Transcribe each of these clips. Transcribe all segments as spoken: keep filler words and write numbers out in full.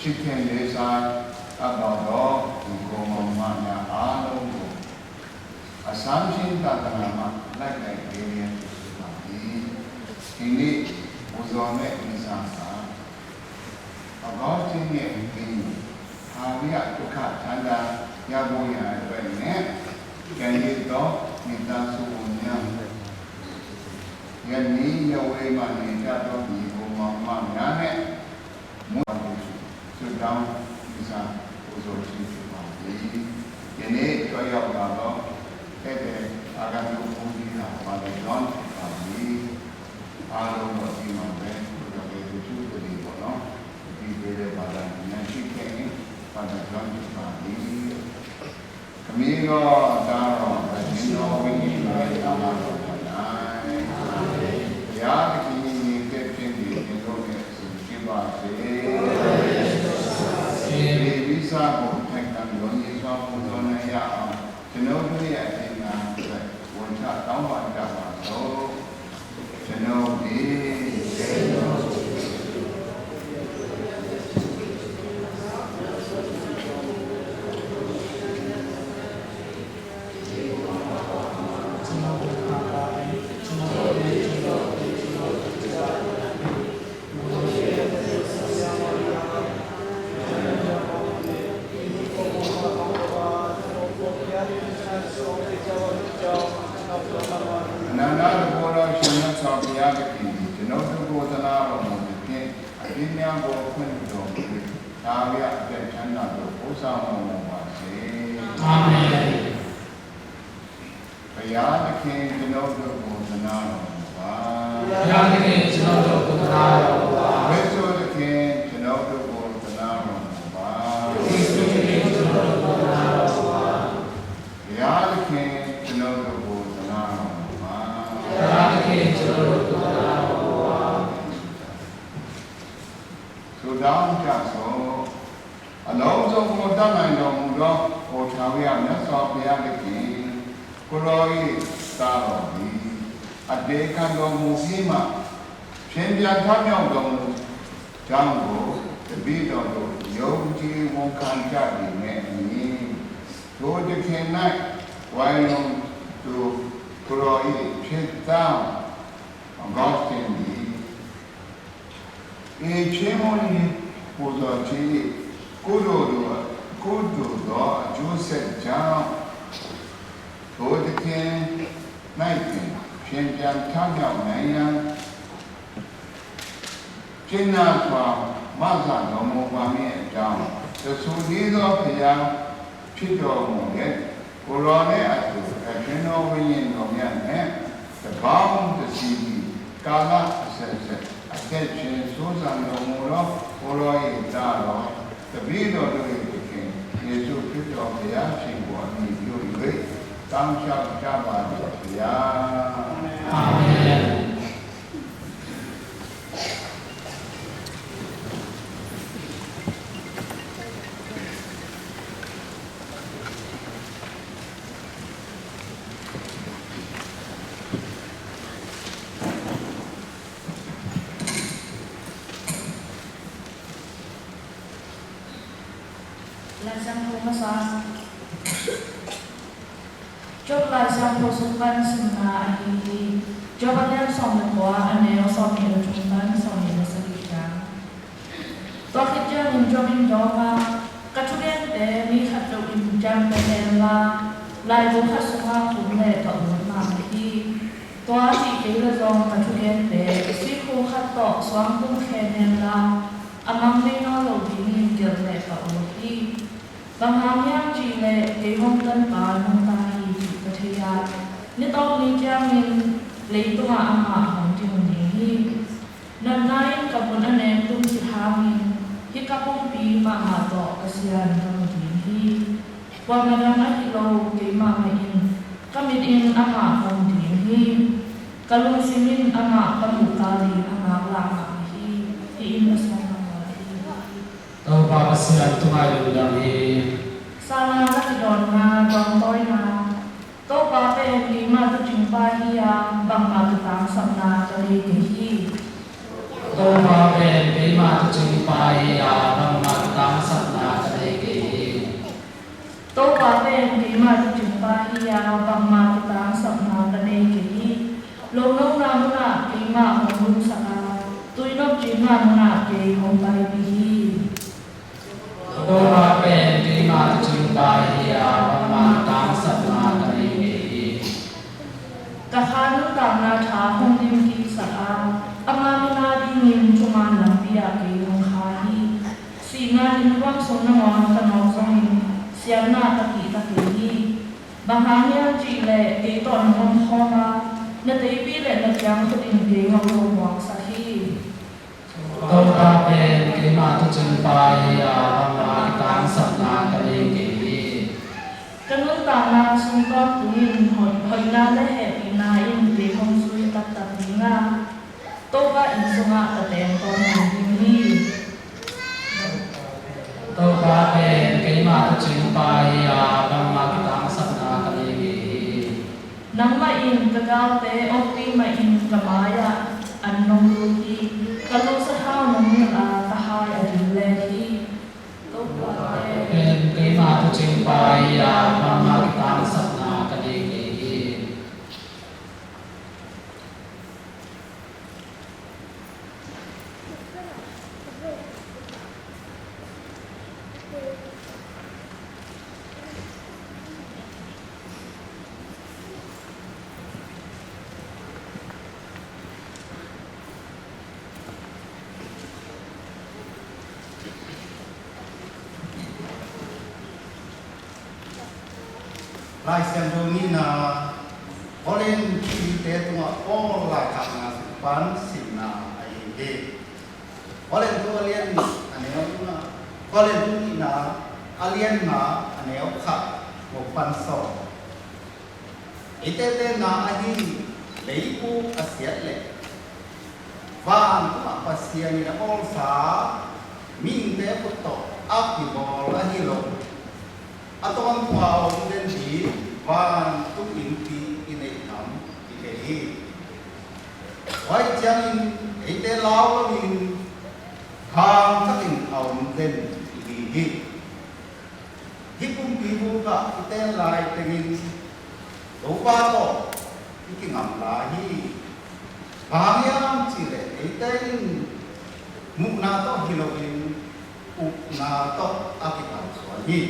ချစ်ခင်လေးစားအပ်ပါသောညီအစ်ကိုမောင်နှမများအားလုံးကို Assumption သာသနာမှာ လိုက်လံပေးခြင်းဖြစ်ပါသည်။ ဒီနေ့ပူဇော်မဲ့မီးစာက အဂေါစတင်းရဲ့အသင်း ထာဝရဒုက္ခချမ်းသာရဖို့ရန်အတွက်နဲ့ ကျန်ရစ်သောမိသားစုဝင်များ၊ ယနေ့ယဝေးမှနေကြသောညီအစ်ကိုမောင်နှမများနဲ့ မူဆုတောင်းမီးစာပူဇော်ခြင်းဖြစ်ပါသည်။ ယနေ့ကြွရောက်လာသောဧည့်သည်အာဂန္တုကဦးကြီးဟာ Father John ဖြစ်ပါသည်။ အားလုံးတော့ဒီမှာပဲ ကိုယ်တော်ရဲ့သူသူတည်းပေါ့နော်။ ဒီပေးတဲ့ဘာသာပြန်ရှိခဲ့ရင် Father John ဖြစ်ပါသည်။ ခမည်းတော်၊ သားတော်၊ သခင်တော်ဝိညာဉ်တော်ရဲ့နာမတော်၌၊ ဘုရားသခင်၏ငြိမ်သက်ခြင်းသည် သင်တို့နှင့်အတူရှိပါစေ။ ဒီမီးစာကို ထိုင်ခံလိုရင်းစွာပူဇော်နိုင်ရအောင် ကျွန်ုပ်တို့ရဲ့အသရေအတွက် ဝန်ချတောင်းပန်ကြပါစို့။ ကျွန်ုပ်သည် အနန္တတန်ခိုးသောရှင်မြတ်စွာဘုရားသခင်သည် ကျွန်ုပ်တို့ကိုသနားတော်မူသဖြင့် အပြစ်များကိုခွင့်လွှတ်တော်မူ၍ ထာဝရအသက်ချမ်းသာသို့ပို့ဆောင်တော်မူပါစေ။ အာမင်။ ဘုရားသခင် ကျွန်ုပ်တို့ကိုသနားတော်မူပါ။ ဘုရားသခင် ကျွန်ုပ်တို့ကိုသနားတော်မူပါ။ ခရစ်တော်သခင် ကျွန်ုပ်တို့ကိုသနားတော်မူပါ။ ခရစ်တော်သခင် ကျွန်ုပ်တို့ကိုသနားတော်မူပါ။ ဘုရားသခင် ကျွန်ုပ်တို့ကိုသနားတော်မူပါ။ ဘုရားသခင် ကျွန်ုပ်တို့ကိုသနားတော်မူပါ။ ဆုတောင်းကြစို့။ အလုံးစုံကိုတတ်နိုင်တော်မူသော အိုထာဝရမြတ်စွာဘုရားသခင်၊ ကိုယ်တော်၏သားတော်သည် အသေခံတော်မူပြီးမှ ရှင်ပြန်ထမြောက်တော်မူကြောင်းကို တပည့်တော်တို့ယုံကြည်ဝန်ခံကြသည်နှင့်အညီ၊ ထိုသခင်၌ဝိုင်းလွန်သူကိုယ်တော်၏ချစ်သား အဂေါစတင်းသည် ။၊ ချီးမွမ်းခြင်းပူဇော်ခြင်း၏ကုသိုလ်တို့၊ ကုသိုလ်သောအကျိုးဆက်ကြောင့်၊ ထိုသခင်၌ပင်ရှင်ပြန်ထမြောက်နိုင်ရန်၊ ကြင်နာစွာမစတော်မူပါမည်အကြောင်း၊ တဆူတည်းသောဘုရားဖြစ်တော်မူလျက်၊ ကိုယ်တော်နှင့်အတူသခင်တော်ဝိညာဉ်တော်များနှင့်တပေါင်းတစည်းပြီး၊ ကာလအဆက်ဆက် အသက်ရှင် စိုးစံတော်မူသော ကိုယ်တော်၏သားတော် တပည့်တော်တို့၏ သခင် ယေရှုခရစ်တော်ဘုရားရှင်ကို အမည်ပြု၍ ကောင်းလျှောက်ကြပါသည် ဘုရား။ အာမင်။ လံာ်စံးထီၣ်မစၢ် Job လံာ်စံးထီၣ် စူးပန် စံးနၢ် အဟံၣ်ဟံၣ် Job အလံာ် စီၤမီး ပှၤ အနၢၣ် စီၤမီး အထုံးပန် စီၤမီး အစကံးကၢင် Tua khit ciangin Job in dawng a, ka thugente mi khat lo in ciamteh hen la, laibu khat sungah khum leh ka ut mahmah hi. Tua cih kei leh zong ka thugente sikhu khat tawh suang tung khen hen la, a mang nei nawn lo dingin gelh leh ka ut hi. Bang hang hiam cih leh kei hong tanpa nungta hi cih ka thei a, ni tawp ni ciangin leitungah amah hong ding ding hi. Natna in ka vun a nem tum cih hangin hih ka pumpi mahmah tawh Pasian ka mu ding hi. Kuamah dang ahi lo keimah mah in ka mit in amah ka mu ding hi. Ka lungsim in amah ka muh kal ding a ngaklah mahmah hi. Hih in a sawm a ngah hi. Topa Pasian tungah i lungdam hi. Sala na kidawnna dawngtawina. Topa pen keima tuucingpa hi a, bangmah kitangsapna ka nei kei hi. Topa pen keima tuucingpa hi a, bangmah kitangsapna ka nei kei hi. Topa pen keima tuucingpa hi a, bangmah kitangsapna ka nei kei hi. Lonona munah keimah hong lumsak a, tuinop cinna munah kei hong paipih hi. Topa pen keima tuucingpa hi a, bangmah kitangsapna ka nei kei hi. Ka kha nuntakna tha hong dimkiksak a, ama min a dingin thuman lampi ah kei hong kha hi. Sihna innkuan sung nangawn ka nawk zongin siatna ka kihta kei hi. Bang hang hiam cih leh kei tawh nong omkhawm a, na teipih leh na kiangkhut in kei hong lo muangsak hi. Topa pen keima tuucingpa hi a, bangmah kitangsapna ka nei kei hi. Ka nuntakna sung tawntungin hoi-, hoihna le hehpihna in kei hong zui taktak ding a, Topa inn sungah ka teng tawntung ding hi. Topa pen keima tuucingpa hi a, bangmah kitangsapna ka nei kei hi. Nangmah in ka galte ompih mahin ka mai-ah an nong lut hi. Ka lut sathau nong nilh a, ka hai a dil let hi. Topa pen keima tuucingpa hi a, bangmah kitangsapna ka nei kei hi. Lai Siangtho nihna, Korin mite tungah Paul laikhakna sung pan simna ahi hi. Korin thu a lian nih a neu nga, Korin thu nihna a lian nga a neu khat, guk pan sawm. Eite tenna ahi leibu a siat leh vantungah Pasian in a bawlsa mihingte khut tawh a kibawl ahi lo. A tawntung a om den ding vantung innpi i neih lam i thei hi. Tua ahih ciangin eite lau loin hang takin a om den i hi hi. Hih kumpibu ah i ten lai tengin Topa tawh i kingam lai hi. Bang hang hiam cih leh eite in muhna tawh hi loin ukna tawh a kikalsuan hi.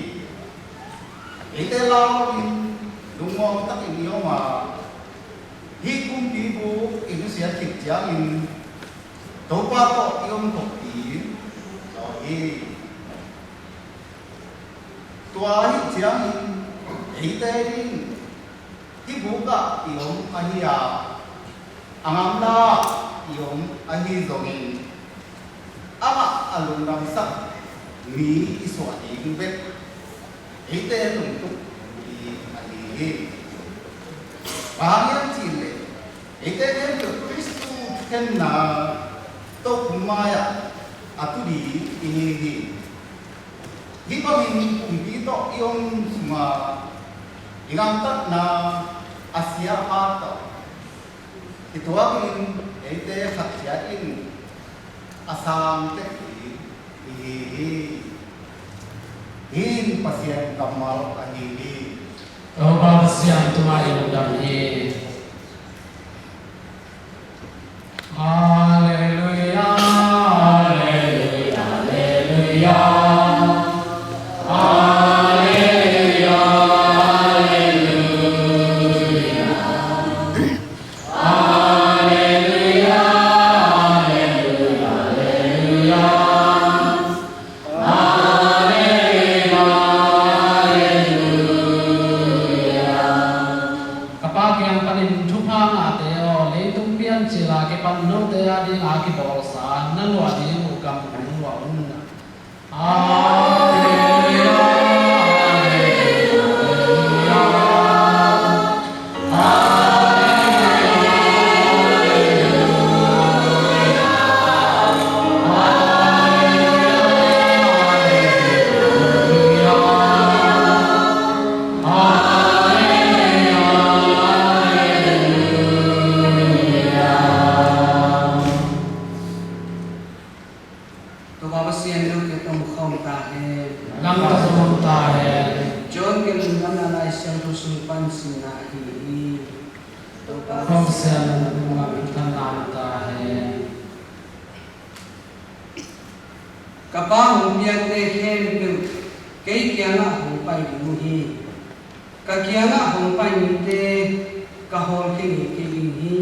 Eite lau loin lungmuang takin i om a, hih kumpibu i nusia khit ciangin Topa tawh i om khop ding zaw hi. Tua ahih ciangin eite in hih buk ah i om ahi a, a ngamla i i om ahi zongin, amah a lungdamsak mi i suah ding bek eite lungtup ding ahi hi. Bang hang hiam cih leh eite khempeuh Khristu thukhenna Topa mai-ah a tu ding i hi hi. Hih bangin kumpi tawh i om sunga i gamtatna a sia a pha tawh i tuakin eite khat ciat in a sang tek ding i hi hi. Hih in Pasian kammal ahi hi. Topa Pasian tungah i lungdam hi. Halleluia, halleluia, halleluia. Halleluia, halleluia. Halleluia, halleluia, halleluia. Halleluia, halleluia. Ka Pa kiang panin thupha ngahte aw, leitung piancil a kipan note a dinga kibawlsa na luah ding uh gam hong luah un. Halleluia, halleluia. Topa Pasian, note tawh om khawm ta hen. Nang tawh zong om ta hen. John gelh Lungdamna Lai Siangtho sung pan simna ahi hi. Topa Pasian, nang tungah minthanna om ta hen. Ka Pa hong piakte khempeuh kei kiangah hong pai ding uh hi. Ka kiangah hong pai mite ka hawlkhia ngei kei ding hi.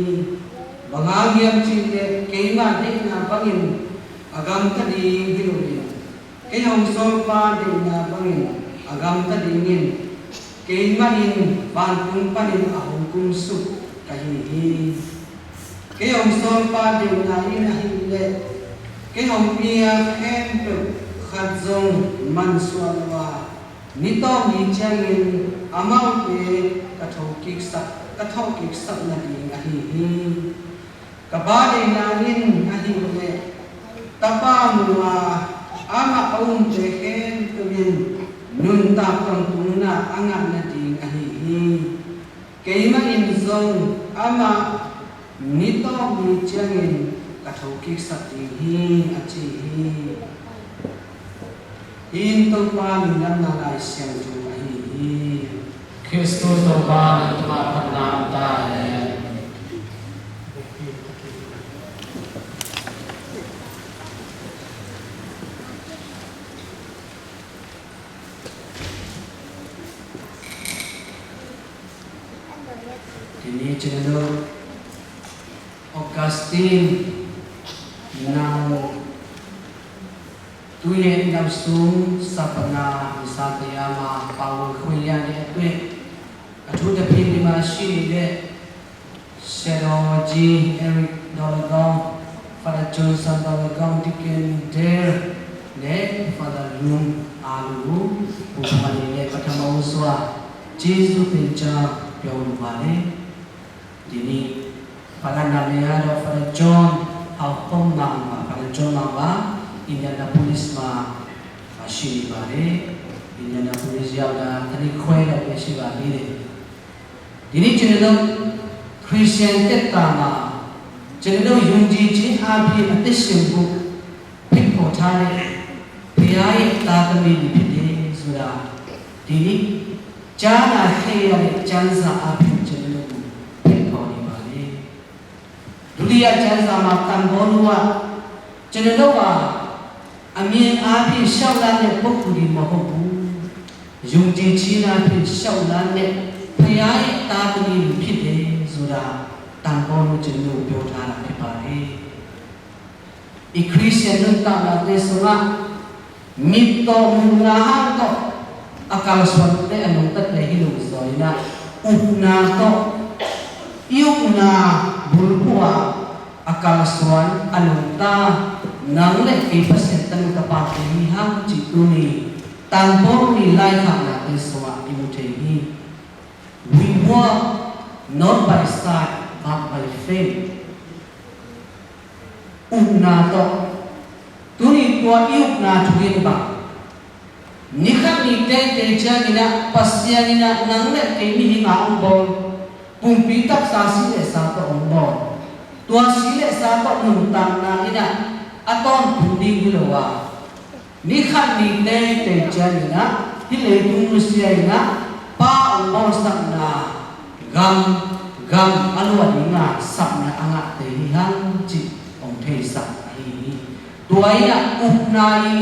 Bang hang hiam cih leh keima deihna bangin a gamta ding hi loin, kei hong sawlpa deihna bangin a gamta dingin keimah in vantung panin a hong kumsuk ka hi hi. Kei hong sawlpa deihna in ahih leh kei hong piak khempeuh khat zong mansuah lo a, ni tawp ni ciangin amaute ka thokiksak, ka thokiksak nading ahi hi. Ka Pa deihna in ahih leh Tapa mu a, amah a umte khempeuh in nuntak tangtungna a ngah nading ahi hi. Keimah in zong amah ni tawp ni ciangin ka thokiksak ding hi, a ci hi. Hih in Topa Lungdamna Lai Siangtho ahi hi. Khristu Topa, nang tungah phatna om ta hen. Tuni cina lo Augustine nau tuye nau sung sapana misal tayama pawang khuya ni atwe atu tapi lima shi ni de Shadow G Eric Dolagong, Father Johnson Dolagong, Deacon Dale, le Father Lung Alu, Pumani le Patama Uswa, Jesu Pincha, Pyong Bale. Dini, Father Namea do Father John, Hau Pom Mangba, Father John Mangba, Indianapolis ma, Shini Bale, Indianapolis yau da, Tani Kwe da Peshi Bale. Tuni cina lo Khristian teta ma cina lo yungji ci api a tesian bu pik pota le piyai ta kami ni pite zura. Tuni cana khea le canza api cina lo pik pota ni ma le. Dulia canza ma tan bonua cina lo a Amin api siau lan le pokuri mahopu. Yungji cina pi siau lan le payai ta kuni pite zura tangkonu cinu pyo thana pipare. I Christian nun ta na te sunga mit to mun na ha to akal suan te anung ta te hinu zoina ukna to i ukna bulpua a kalsuan, a nungta, nang le kei Pasian tanu tapate hi hang cih tuni Tangpawl ni laikhaknate sungah i mu thei hi. We walk not by sight but by faith. Upna tawh. Tuni tua i upna thu in bang, ni khat ni teitei ciangin ah Pasian in ah nang le kei mihing a hong bawl, pumpi taksa si le sa tawh hong bawl. Tua si le sa tawh nuntakna in ah a tawntung ding hi lo a, ni khat ni teitei ciangin ah hih leitung nusia in ah Pa hong bawlsakna gam, gam a luah dinga sapna a ngahte hi hang cih hong theisak ahi hi. Tua in ah upna in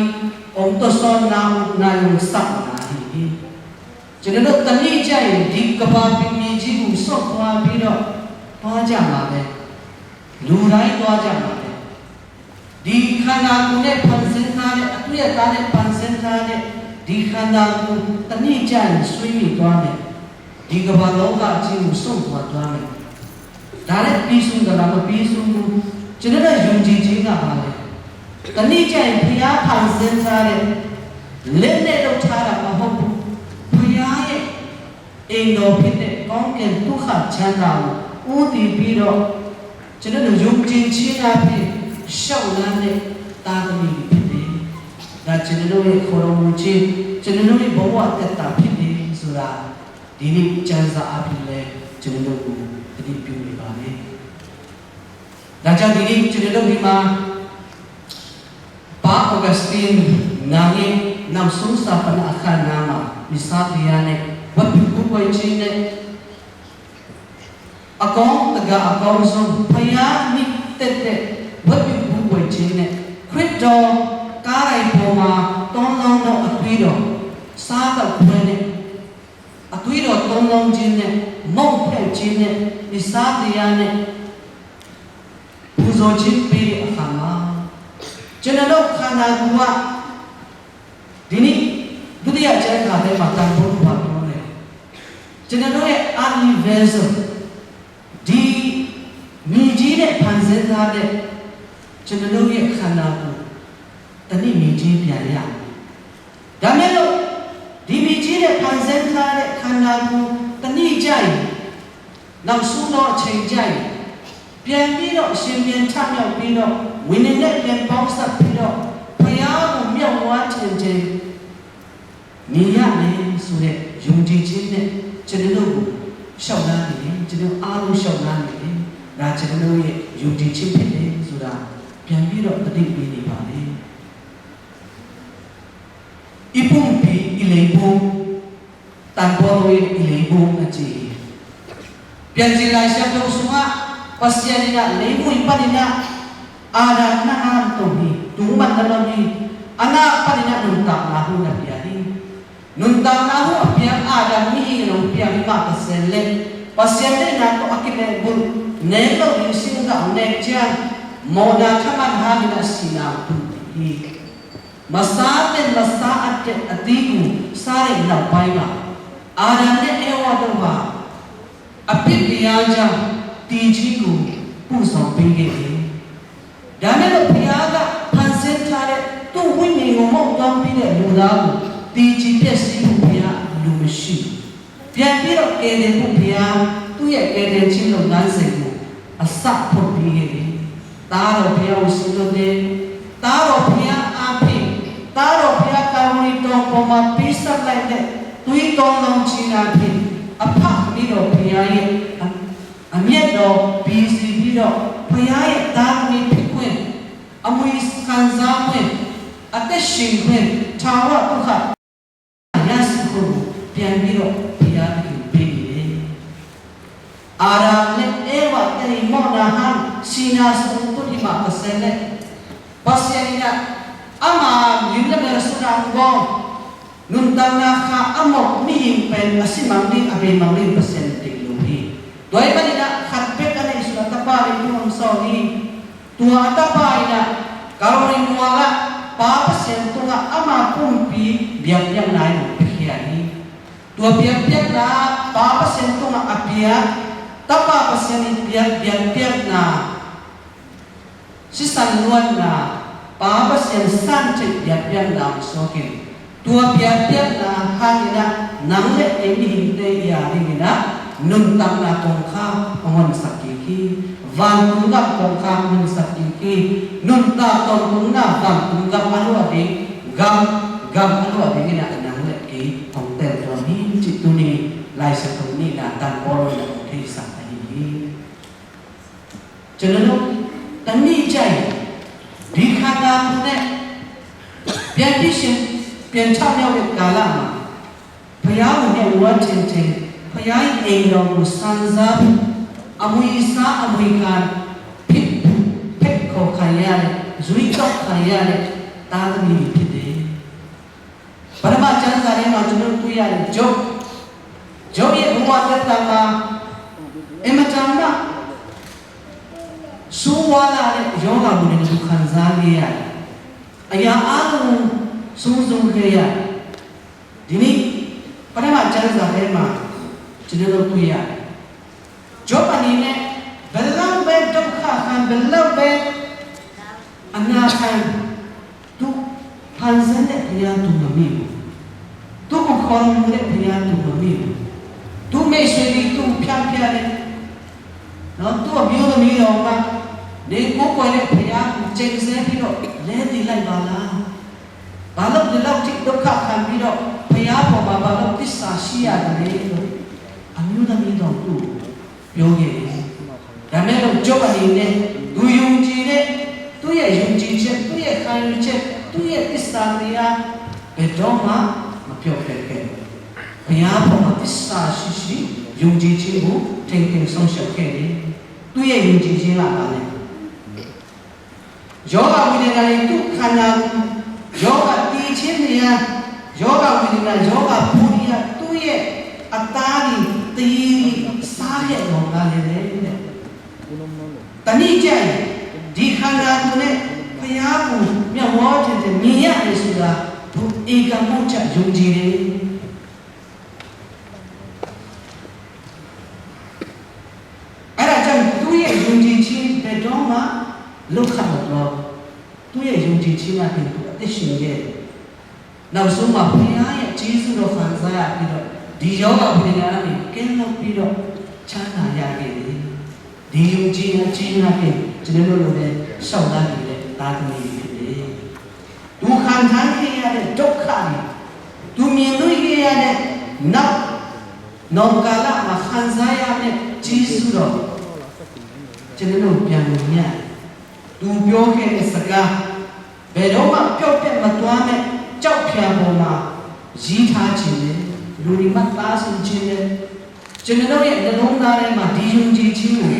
hong tawsawnna, upna in hong sapna ahi hi. Cina dawh ta nih ciangin dik ka pa pi mi ci gu sawh tua pi dawh tua ciang mah le, lu dai tua ciang mah le, di khana ku ne phansen kha ne, a tui a ta ne phansen kha ne, di khana ku ta nih ciangin sui mi tua ne, di ka pa lo ka ci gu sawh tua tua ne. Direct pi sung ka lam a pi sung mu. Cina dawh yung ci ci ngah mah le, ta nih ciangin phaya phansen kha ne, len ne lo tha lam a hong pu. Phaya ye, eng daw phit ne, kawng ken tu khat cian lam u ti pi dawh. Cina dawh yung ci ci na pi, shau na ne, ta ka mi phit ne. Da cina dawh ye khoro mu ci, cina dawh ye bawah tet ta phit ne, sura. Dini cianza a phi le cina dawh gu tadi piu ni ba ne. Daca dini cina dawh hi ma, Pa Augustine nang in nam sung sa pana a khan nama misa tia ne, wat piu gu guai cin ne, a kawng taga a kawng sung phaya ni tette, wat piu gu guai cin ne, Khrih daw ka rai pawma tawn long daw a tui daw sa ka guai ne. A tui daw tawn long cin ne, mong pheu cin ne, i sa tia ne, pu zaw cin pi a khang a. Cina dawh khana ku ah, dini, dudi a cian khate ma tang bun pa tu ne. Cina dawh ye early vessel. Di mi ci ne phansen kha ne, cina dawh ye khana ku. Ta nih mi ci pia ya. Dame lo, di mi ci ne phansen kha ne khana ku, ta nih ciang, nam sung daw ceng ciang, pian pi daw, sin pian thak miau pi daw, winin ne pian pawng sak pi daw, phaya gu miau wa ceng ceng. Ni ya ne, su ne, yung di cin ne, cina dawh gu, shau na ne, cina dawh a lu shau na ne, na cina dawh ye, yung di cin pi ne, su da, pian pi daw, ta ding pi ni pa ne. I pumpi, i leibung, Tangpawl in i leibung a ci hi. Pianzin Lai Siangtho sungah Pasian in ah leibung i panin ah Adam na ham to hi, tung man na lo hi, a na panin ah nuntakna hu na pia hi. Nuntakna hu a piang Adam mihing in hong piang hi mah ka sen le, Pasian deihna tawh a kilehbulh nek lo ding singgah hong nek ciang, mawhna thaman hangin ah sihna hong tun ding hi. Masa ten masa a tet a ti gu sa le nau pai mah. Adam le Eva do ha. A pit lia ja ti ci gu pu song pi ge e. Dame lo pia ga phan sen tha le tu hui ni ngu mong tuang pi le lu la gu ti ci pia si gu pia lu ma shi. Pianpih lo kei den buh pia, tu yet kei den cin lo nan sei uh a sah phot ding hi ding. Ta lo pia uh sin lo ding. Ta lo pia a phi. Ta lo pia Kalvari tawng pawma pisak lai le tui tawng long cina phi. A phak mi lo pia yet a, a miat lo pi si pi lo pia yet ta mi phi kuen. A mui khan za kuen. A te sing kuen. Thawa tu khat. Yesu pianpih lo pia in pe ni le. Adam le Eva te i mawhna hang sihna sung tut hi mah ka se le. Pasian in ah ama lim le mel suna ang gawng nuntakna kha a mawh mihing pen a si mang ding a bei mang ding Pasian in teng lo hi. Tua ahih manin ah khat bek a neih sun a tapa le tung ang sawn hi. Tua a tapa in ah Kalvari mual ah Pa Pasian tungah ama pumpi biakpiakna in hong piakhia hi. Tua biakpiakna Pa Pasian tungah a piak, tapa Pasian in piak biakpiakna sisan luanna, Pa Pasian san theih biakpiakna hong suak in, tua biakpiakna hangin ah nang le ei mihingte i a dingin ah nuntakna kongkhak hong honsak kik hi. Vantung gam kongkhak hong honsak kik hi. Nuntak tawntungna vantung gam a luah ding, gam, gam a luah dingin ah nang le ei hong tel tuam hi cih tuni Lai Siangtho nihna tangbawl in ah hong theisak ahi hi. Cho nên, ta ni cai, di kha na tu ne, pian pi shin, pian chau neu le ka la ma. Paya mu ne ua chen chen, paya i ei lo mu san za, a mui sa, a mui kan, pit, pet ko kaya le, zui tok kaya le, ta ta mi pit de. Pada ma chan za le ma chan tu ya le Job. Job ye bu wa ta ta ma. E ma chan ma. Su wa la le yo ga mu le tu khan za le ya. A ya a lu su zu le ya. Dini pada ma chan za le ma chan tu ya. Job a ni ne, bel lau be dok kha khan, bel lau be a na khan, tu phanzen le paya tu ma mi mu. Tu ku khon mu le paya tu ma mi mu. Tu me sui li tu pian pian le. No, tu a biu na mi lo ma. Ne ku koi le paya ku cheng se pi lo. Le di lai ba la. Ba lo di lau tik dok kha khan pi lo. Paya ko ba ba lo tisa sia da le lo. A miu na mi lo tu. ပြောခဲ့တယ်။ ဒါပေမဲ့လို့ Job အနေနဲ့ သူယုံကြည်တဲ့ သူ့ရဲ့ယုံကြည်ချက်၊ သူ့ရဲ့ခံယူချက်၊ သူ့ရဲ့သစ္စာတရား ဘယ်တော့မှ မပျော်ပျက်ခဲ့ဘူး။ ဘုရားပေါ်မှာ သစ္စာရှိရှိ ယုံကြည်ခြင်းကို ထိန်းသိမ်းစောင့်ရှောက်ခဲ့တယ်။ သူ့ရဲ့ယုံကြည်ခြင်းက ဘာလဲ။ ယောဂဝေဒနာတွေ သူ့ခန္ဓာကိုယ် ယောဂသေခြင်းတရား ယောဂဝေဒနာ ယောဂပိုးတွေက သူ့ရဲ့အသားတွေ သရေတွေ စားခဲ့တော့တာလည်းပဲတဲ့။ တနေ့ကျရင် ဒီခန္ဓာကိုယ်နဲ့ ဘုရားကို မျက်ဝါးထင်ထင် မြင်ရတယ်ဆိုတာ သူဧကမုတ်ချ ယုံကြည်တယ်။ အဲဒါကြောင့် သူ့ရဲ့ယုံကြည်ခြင်း ဘယ်တော့မှ လွတ်ခတ်မသွားဘူး။ သူ့ရဲ့ယုံကြည်ခြင်းက သူအသက်ရှင်ခဲ့တယ်။ နောက်ဆုံးမှာ ဘုရားရဲ့ကျေးဇူးတော် ခံစားရပြီးတော့ ဒီရောဂါဝေဒနာကနေ ကင်းလွတ်ပြီးတော့ ချမ်းသာရခဲ့တယ်။ ဒီယုံကြည်ခြင်းနဲ့ ကျွန်တော်တို့လည်း လျှောက်လှမ်းနေတဲ့ သားသမီးတွေ ဖြစ်တယ်။ သူခံစားခဲ့ရတဲ့ ဒုက္ခတွေ၊ သူမြင်တွေ့ခဲ့ရတဲ့ နောက်နောင်ကာလမှာ ခံစားရမယ့် ကျေးဇူးတော် ကျွန်တော်တို့ ပြန်မြင်ရတယ်။ သူပြောခဲ့တဲ့စကား ဘယ်တော့မှ ပျောက်ပျက်မသွားမယ့် ကျောက်ဖြာပေါ်မှာ ရေးထားခြင်းနဲ့ လူတွေမှတ်သားစေခြင်းနဲ့ ကျွန်တော်တို့ရဲ့ နှလုံးသားထဲမှာ ဒီယုံကြည်ခြင်းကို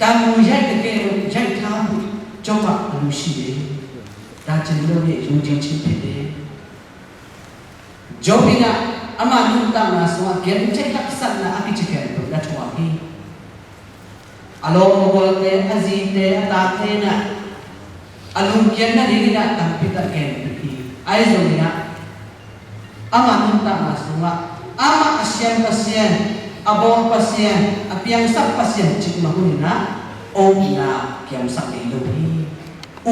တံမှိုရိုက်သကဲ့သို့ ရိုက်ထားဖို့ ကျွန်မအလိုရှိတယ်။ ဒါကျွန်တော်ရဲ့ ယုံကြည်ခြင်းဖြစ်တယ်။ ယောဘ်က အမှန်နုတ္တနာဆောင် အကဲထက်ခက်ဆတ်နာ အကိချကဲလို့ လက်ထောက်ပါပြီ။ အလောမဝလတဲ့ အစီတဲ့ အတာခဲနာ အလူကဲနာ ဒီကနာ တံပိတကဲလို့ အဲဆိုရင် အမှန်နုတ္တနာဆောင် အမှန်အရှံပစံ အဘောပစံ အပြန်ဆက်ပစံ ချစ်မဟုတ်နာ အိုပ်နာ ပြန်ဆက်နေလို့ ဥ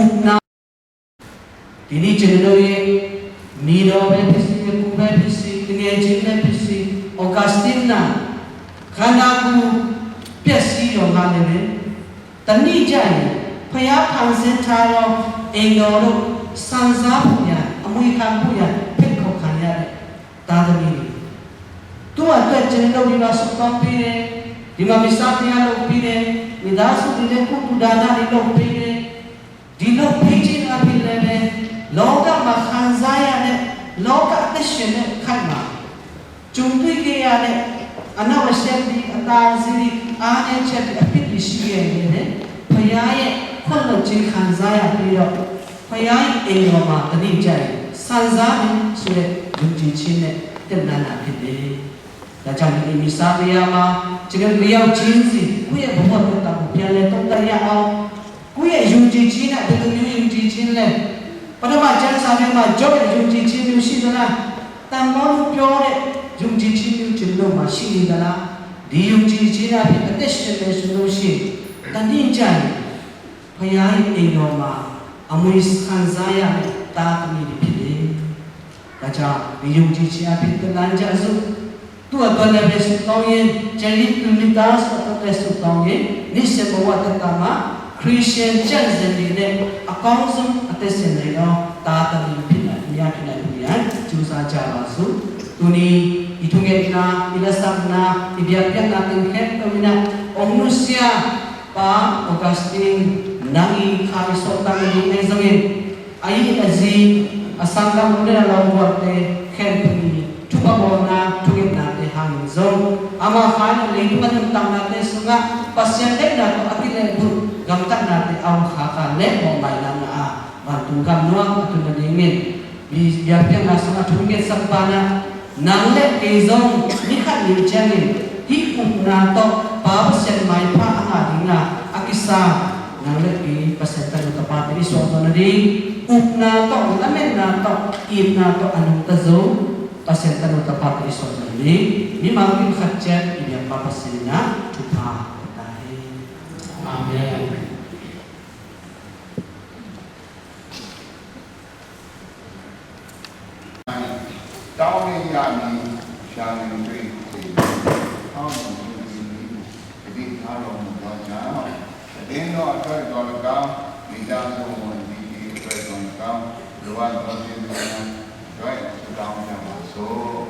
ပနာ ဒီနေ့ကျွန်တော်တို့ရဲ့ ညီတော်ပဲဖြစ်စေ၊ အကိုပဲဖြစ်စေ၊ သူငယ်ချင်းပဲဖြစ်စေ၊ အော်ဂတ်စတင်းနာ ခန္ဓာကိုယ်ပျက်စီးတော့မှလည်းပဲ၊ တနေ့ကျရင် ဘုရားဖန်ဆင်းထားသော အိမ်တော်တို့ ဆင်စားဖို့ရန်၊ အမွေခံဖို့ရန် ဖိတ်ခေါ်ခံရတဲ့ သားသမီးတွေ၊ သူ့အတွက်ကျွန်တော်တို့ ဒီမှာဆုတောင်းပေးတယ်၊ ဒီမှာ မစ္ဆာဘုရားလုပ်ပေးတယ်၊ မိသားစုတွေလည်း ကုသိုလ်ဒါနတွေ လုပ်ပေးတယ်။ ဒီလုပ်ပေးခြင်းအားဖြင့်လည်းပဲ လောကမှာခံစားရတဲ့ လောကအသက်ရှင်တဲ့အခါမှာ ကြုံတွေ့ခဲ့ရတဲ့ အနောက်အရှက်တွေ၊ အသာစီးတွေ၊ အားနည်းချက်တွေ၊ အပြစ်တွေရှိခဲ့ရင်လည်းပဲ ဘုရားရဲ့ခွင့်လွှတ်ခြင်းခံစားရပြီးတော့ ဘုရားရဲ့အိမ်တော်မှာ တနေ့ကျရင် ဆင်စားမယ်ဆိုတဲ့ ယုံကြည်ခြင်းနဲ့ တက်လှမ်းတာဖြစ်တယ်။ ဒါကြောင့် ဒီနေ့ မစ္ဆာဘုရားမှာ ကျွန်တော်တို့ တစ်ယောက်ချင်းစီ ကိုယ့်ရဲ့ဘဝသက်တာကို ပြန်လည်သုံးသပ်ရအောင်။ ကိုယ့်ရဲ့ယုံကြည်ခြင်းနဲ့ ဘယ်လိုမျိုးယုံကြည်ခြင်းလဲ။ ပထမကျမ်းစာထဲမှာ ယောဘ်ရဲ့ယုံကြည်ခြင်းမျိုးရှိသလား။ တန်ပေါင်းပြောတဲ့ယုံကြည်ခြင်းမျိုး ကျွန်တော်တို့မှာရှိနေသလား။ ဒီယုံကြည်ခြင်းအဖြစ် အသက်ရှင်မယ်ဆိုလို့ရှိရင် တနေ့ကျရင် พระยาให้เองลงมา အမွေခံစားရမယ့် သားသမီးတွေဖြစ်တယ်။ ဒါကြောင့် ဒီယုံကြည်ခြင်းအဖြစ် သင်လမ်းကျအစု သူ့အတွက်လည်းပဲ ဆုတောင်းရင်း၊ ကျန်ရစ်သူမိသားစုအတွက်လည်း ဆုတောင်းရင်း၊ နေ့စဉ်ဘဝသက်တာမှာ ခရစ်ယာန်ကျင့်စဉ်တွေနဲ့ အကောင်းဆုံးအသက်ရှင်နိုင်သော သားသမီးဖြစ်လာ၊ များဖြစ်လာဖို့ရန် ကြိုးစားကြပါစို့။ Tuni i thungetna, i lasamna, i biakpiakna teng khempeuh in ah, hong nusia Pa Augustine, nang i kha i sawltak nading ahi zongin, a it a zi, a sanggam u le a lawmgualte khempeuh i thupha bawlna, thungetnate hangin zong, ama kha in a leitung a nuntaknate sungah Pasian deihna tawh a kilehbulh gamtatnate a hong khak a, lehbawh mailangna a, vantung gam nuam a tun nadingin, i biakpiakna sungah thungetsak banah, nang le kei zong ni khat ni ciangin hih upna tawh Pa Pasian maipha a ngah dingin a kisa, nang le kei Pasian tanu tapate i suahzawh nading, upna tawh, lametna tawh, itna tawh a nungta zo Pasian tanu tapate i suahzawh nading, mimal kim khat ciat i biakpa Pasian in ah thupha pia ta hen. Amen. Town area นี้ ရှမ်းပြည်နယ် အောက်ကို သူတို့ ဒီထားတော်မူသောကြောင့် သတင်းတော်အတွက်သော်လည်းကောင်း၊ မိသားစုဝင် ဒီတီအတွက်သော်လည်းကောင်း၊ လိုအပ်သော ကျေးဇူးများအတွက် ဆုတောင်းကြပါစို့။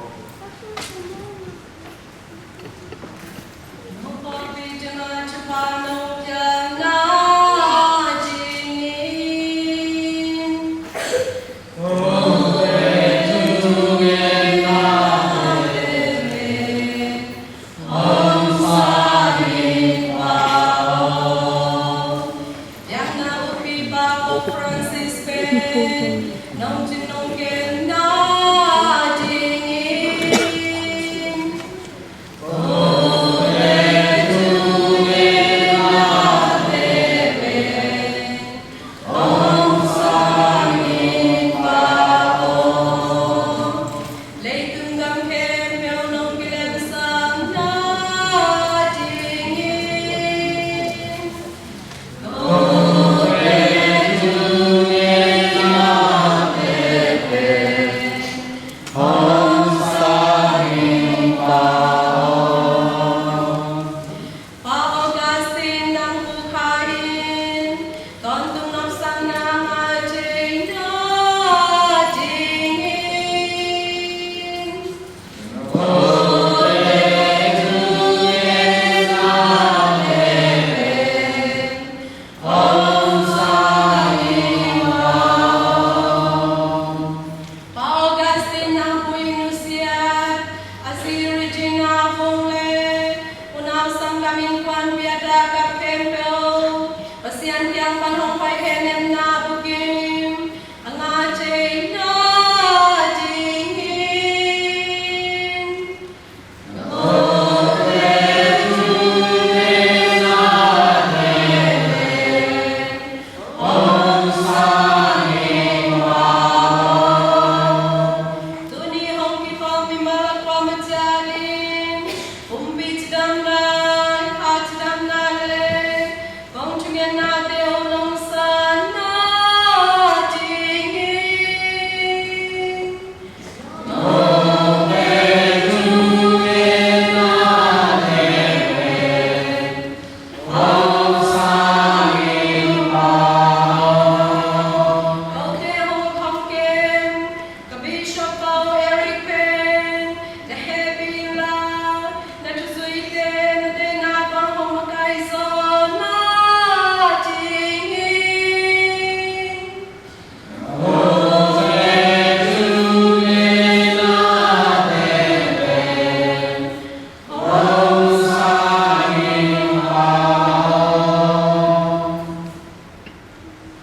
Pa Augustine nang pu kha in, tawntung nopsakna ngah thei nadingin. Pa Augustine nang pu i nusiat, a zi Regina Vung le unau sanggam innkuan biakna kap khempeuh, Pasian kiang pan hong pai hehnemna bukim a ngah thei nadingin. Tuni hong kikhawm mimal a kuamah ciat in, pumpi cidamna, kha cidamna le kong thungetnate hong nungsanna dingin. Ka Bishop Pau Eric pen na hehpih inla, na thuzuite na deihna bang hong makaih zawhna dingin.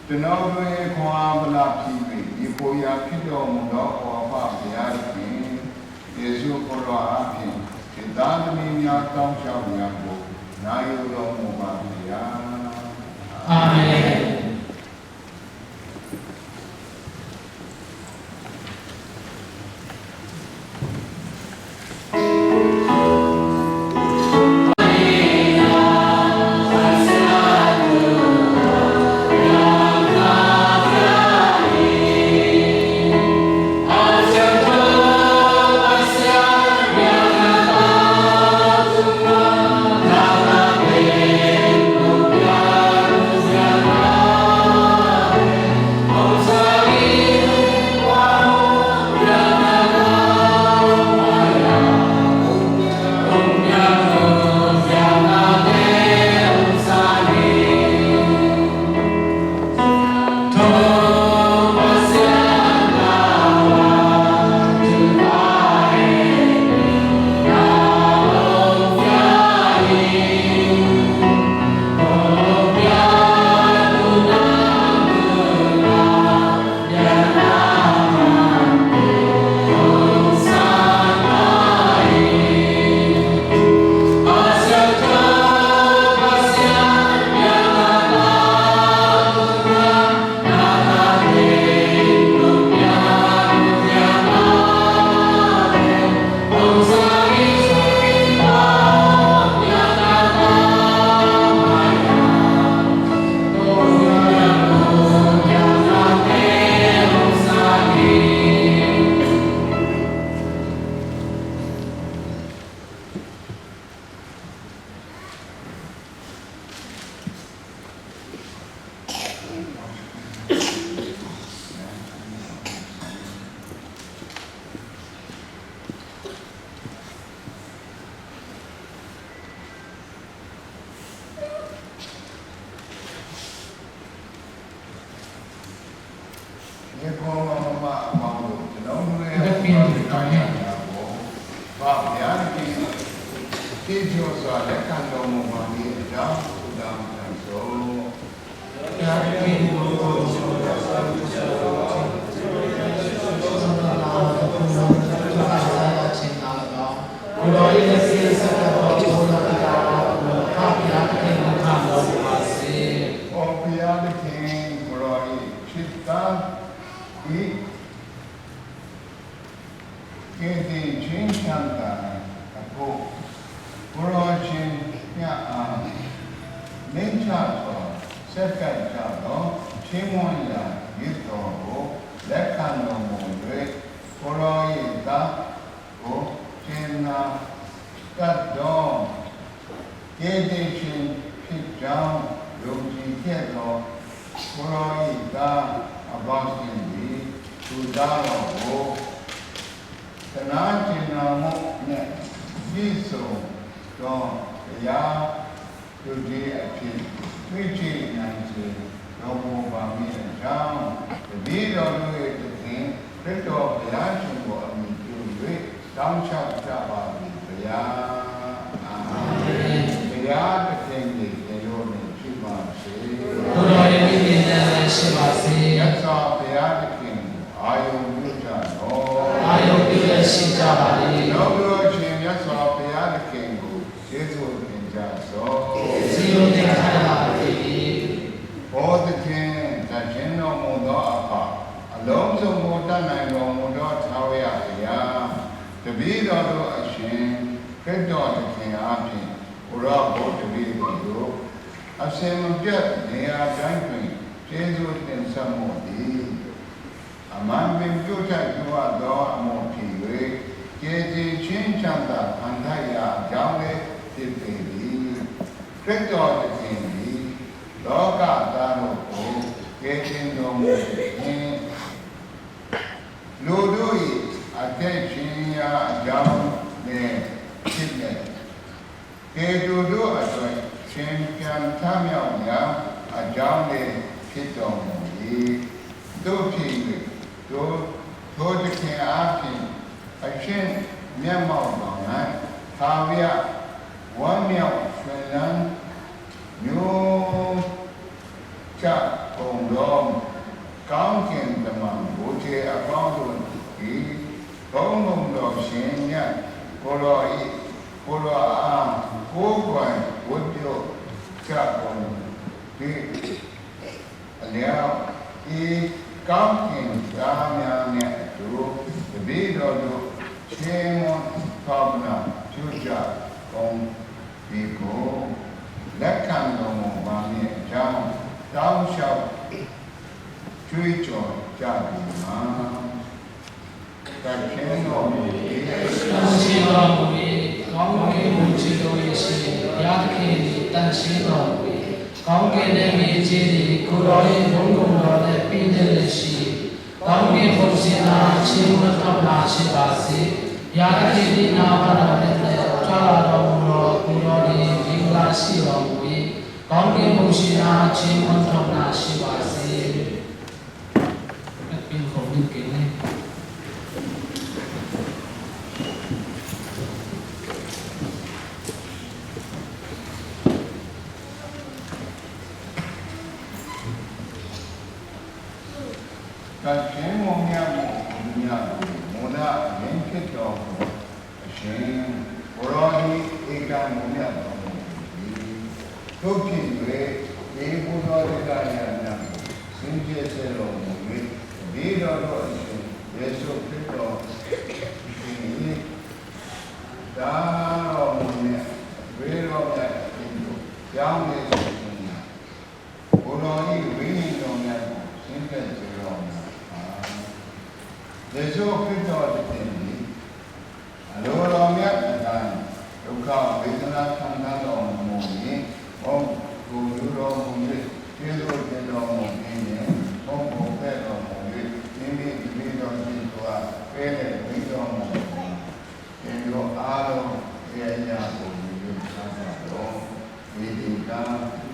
ကျွန်တော်တို့ရဲ့ခွန်အားဗလာဖြစ်၍၊ ရေပေါ်ရာဖြစ်တော်မူသော ကိုယ်တော်ဘုရားသခင်၊ ယေရှုကိုယ်တော်အားဖြင့် သင်သားသမီးများ တောင်းလျှောက်များကို နာယူတော်မူပါစေ။ အာမင်။ အပေါင်းတို့ ကျွန်တော်တို့ရဲ့ ဘုရားသခင်ကို ဘုရားသခင် ချီးကျူးစွာ လက်ခံတော်မူပါမည်အကြောင်း ဆုတောင်းကြစို့။ ဘုရားသခင်ကို ကိုယ်တော်၏လက်သီးဆက်ကပ်သော ကိုယ်တော်သခင်ကို ဘုရားသခင်လက်ခံတော်မူပါစေ။ အိုဘုရားသခင် ကိုယ်တော်၏ချစ်သား၏ ကယ်တင်ခြင်းချမ်းသာအဖို့ ကိုယ်တော်ရှင်မြတ်အား နှိမ့်ချစွာဆက်ကပ်ကြသော ချီးမွမ်းရာယဇ်တော်ကို လက်ခံတော်မူ၍ ကိုယ်တော်၏သားကို တင်နာတတ်သော ကယ်တင်ရှင်ဖြစ်ကြောင်း ယုံကြည်ခဲ့သော ကိုယ်တော်၏သား အပေါင်းတို့သည် သူသားတော်ကို သနားကျင်နာမှုနှင့် ပြည့်စုံသော ဘုရားသူကြီးအဖြစ် တွေ့ရှိနိုင်စေတော်မူပါမည်အကြောင်း တပည့်တော်တို့၏သခင် ခရစ်တော်ဘုရားရှင်ကို အမှီပြု၍ တောင်းလျှောက်ကြပါသည် ဘုရား။ အာမင်။ ဘုရားသခင်သည် သင်တို့နှင့်ရှိပါစေ။ ကိုယ်တော်၏ဝိညာဉ်နဲ့လည်းရှိပါစေ။ မြတ်စွာဘုရားသခင်ကို အာရုံပြုကြလော့။ အာရုံပြုလျက်ရှိကြပါသည်။ ကျွန်တော်တို့အရှင် မြတ်စွာဘုရားသခင်ကို ကျေးဇူးတင်ကြစို့။ ကျေးဇူးတင်ကြပါသည်။ အိုသခင်၊ သန့်ရှင်းတော်မူသောအဖ၊ အလုံးစုံကို တတ်နိုင်တော်မူသော ထာဝရဘုရား၊ တပည့်တော်တို့အရှင် ခရစ်တော်သခင်အားဖြင့် ကိုယ်တော်ကို တပည့်တော်တို့ အစဉ်မပြတ် နေရာတိုင်းတွင် ကျေးဇူးတင်ဆက်မှုသည် အမှန်ပင် ပြုထိုက်ယူရသော အမှုဖြစ်၍ ကယ်တင်ခြင်းချမ်းသာ ခံထိုက်ရာအကြောင်းလည်း ဖြစ်ပေသည်။ ခရစ်တော်သခင်သည် လောကသားတို့ကို ကယ်တင်တော်မူသဖြင့် လူတို့၏ အသက်ရှင်ရာအကြောင်းလည်း ဖြစ်လျက် ကယ်တင်သူတို့အတွက် ရှင်ပြန်ထမြောက်ရာအကြောင်းလည်း ဖြစ်တော်မူ၏။ သို့ဖြစ်၍ ထို၊ ထိုသခင်အားဖြင့် အရှင်းမျက်မှောက်တော်၌ ထာဝရဝမ်းမြောက်ရွှင်လန်း မျိုးကြပ်ကုန်သော ကောင်းကင်တမန် ဗိုလ်ခြေအပေါင်းတို့သည် ဘုန်းတော်ရှင်မြတ် ကိုယ်တော်၏ ကိုယ်တော်အား ကိုးကွယ်ဝတ်ပြုကြကုန်သည့်အလျောက် ဤကောင်းကင်သားများနှင့်အတူ တပည့်တော်တို့ ချီးမွမ်းထောပနာပြုကြကုန် ဒီကို လက်ခံတော်မူပါမည်အကြောင်း တောင်းလျှောက်ကြွေးကြော်ကြသည်မှာ၊ သန့်ရှင်းတော်မူ၏။ သန့်ရှင်းတော်မူ၏။ ကောင်းကင်ဗိုလ်ခြေတို့ရဲ့ရှင် ဘုရားသခင်သည် သန့်ရှင်းတော်မူ၏။ ကောင်းကင်နဲ့မြေကြီးသည် ကိုယ်တော်၏ဘုန်းတော်နှင့် ပြည့်နှက်လျက်ရှိ၏။ ကောင်းကင်ဘုံရှင်အား ချီးမွမ်းထောပနာရှိပါစေ။ ဘုရားသခင်သည် နားပန်းတော်နှင့် ကြွလာတော်မူသော ကိုယ်တော်သည် မင်္ဂလာရှိတော်မူ၏။ ကောင်းကင်ဘုံရှင်အား ချီးမွမ်းထောပနာရှိပါစေ။ လက်ပင်ခုံးနှင့် ကင်လေး သန့်ရှင်းမွန်မြတ်မှု အမူအရာကို မူလအရင်းဖြစ်တော်မူသောအရှင် ကိုယ်တော်သည် ဧကံမွန်မြတ်သော ဘုရားသခင်ဖြစ်သည်။ သို့ဖြစ်၍ ဒီပူဇော်သက္ကာယနာကို စင်ကြယ်စေတော်မူ၍ တပည့်တော်တို့အရှင် ယေရှုခရစ်တော်သခင်၏ သားတော်မူနှင့် အသွေးတော်မြတ်အသီးကို ပြောင်းလဲစေခြင်းငှာ ကိုယ်တော်၏ဝိညာဉ်တော်မြတ်ကို ဆင်းသက်စေတော်မူပါ။ ယေရှုခရစ်တော်သခင်သည် အလိုတော်မြတ်အတိုင်း ဒုက္ခဝေဒနာခံစားတော်မူ၍ မုန့်ကိုယူတော်မူ၍ ကျေးဇူးတင်တော်မူပြီးလျှင် မုန့်ကိုဖဲ့တော်မူ၍ မိမိတပည့်တော်ဖြစ်သူအား ပေးလျက် မိန့်တော်မူသည်မှာ၊ သင်တို့အားလုံး အမျှော်ကိုယူ၍ စားကြလော့။ အဘယ်သူက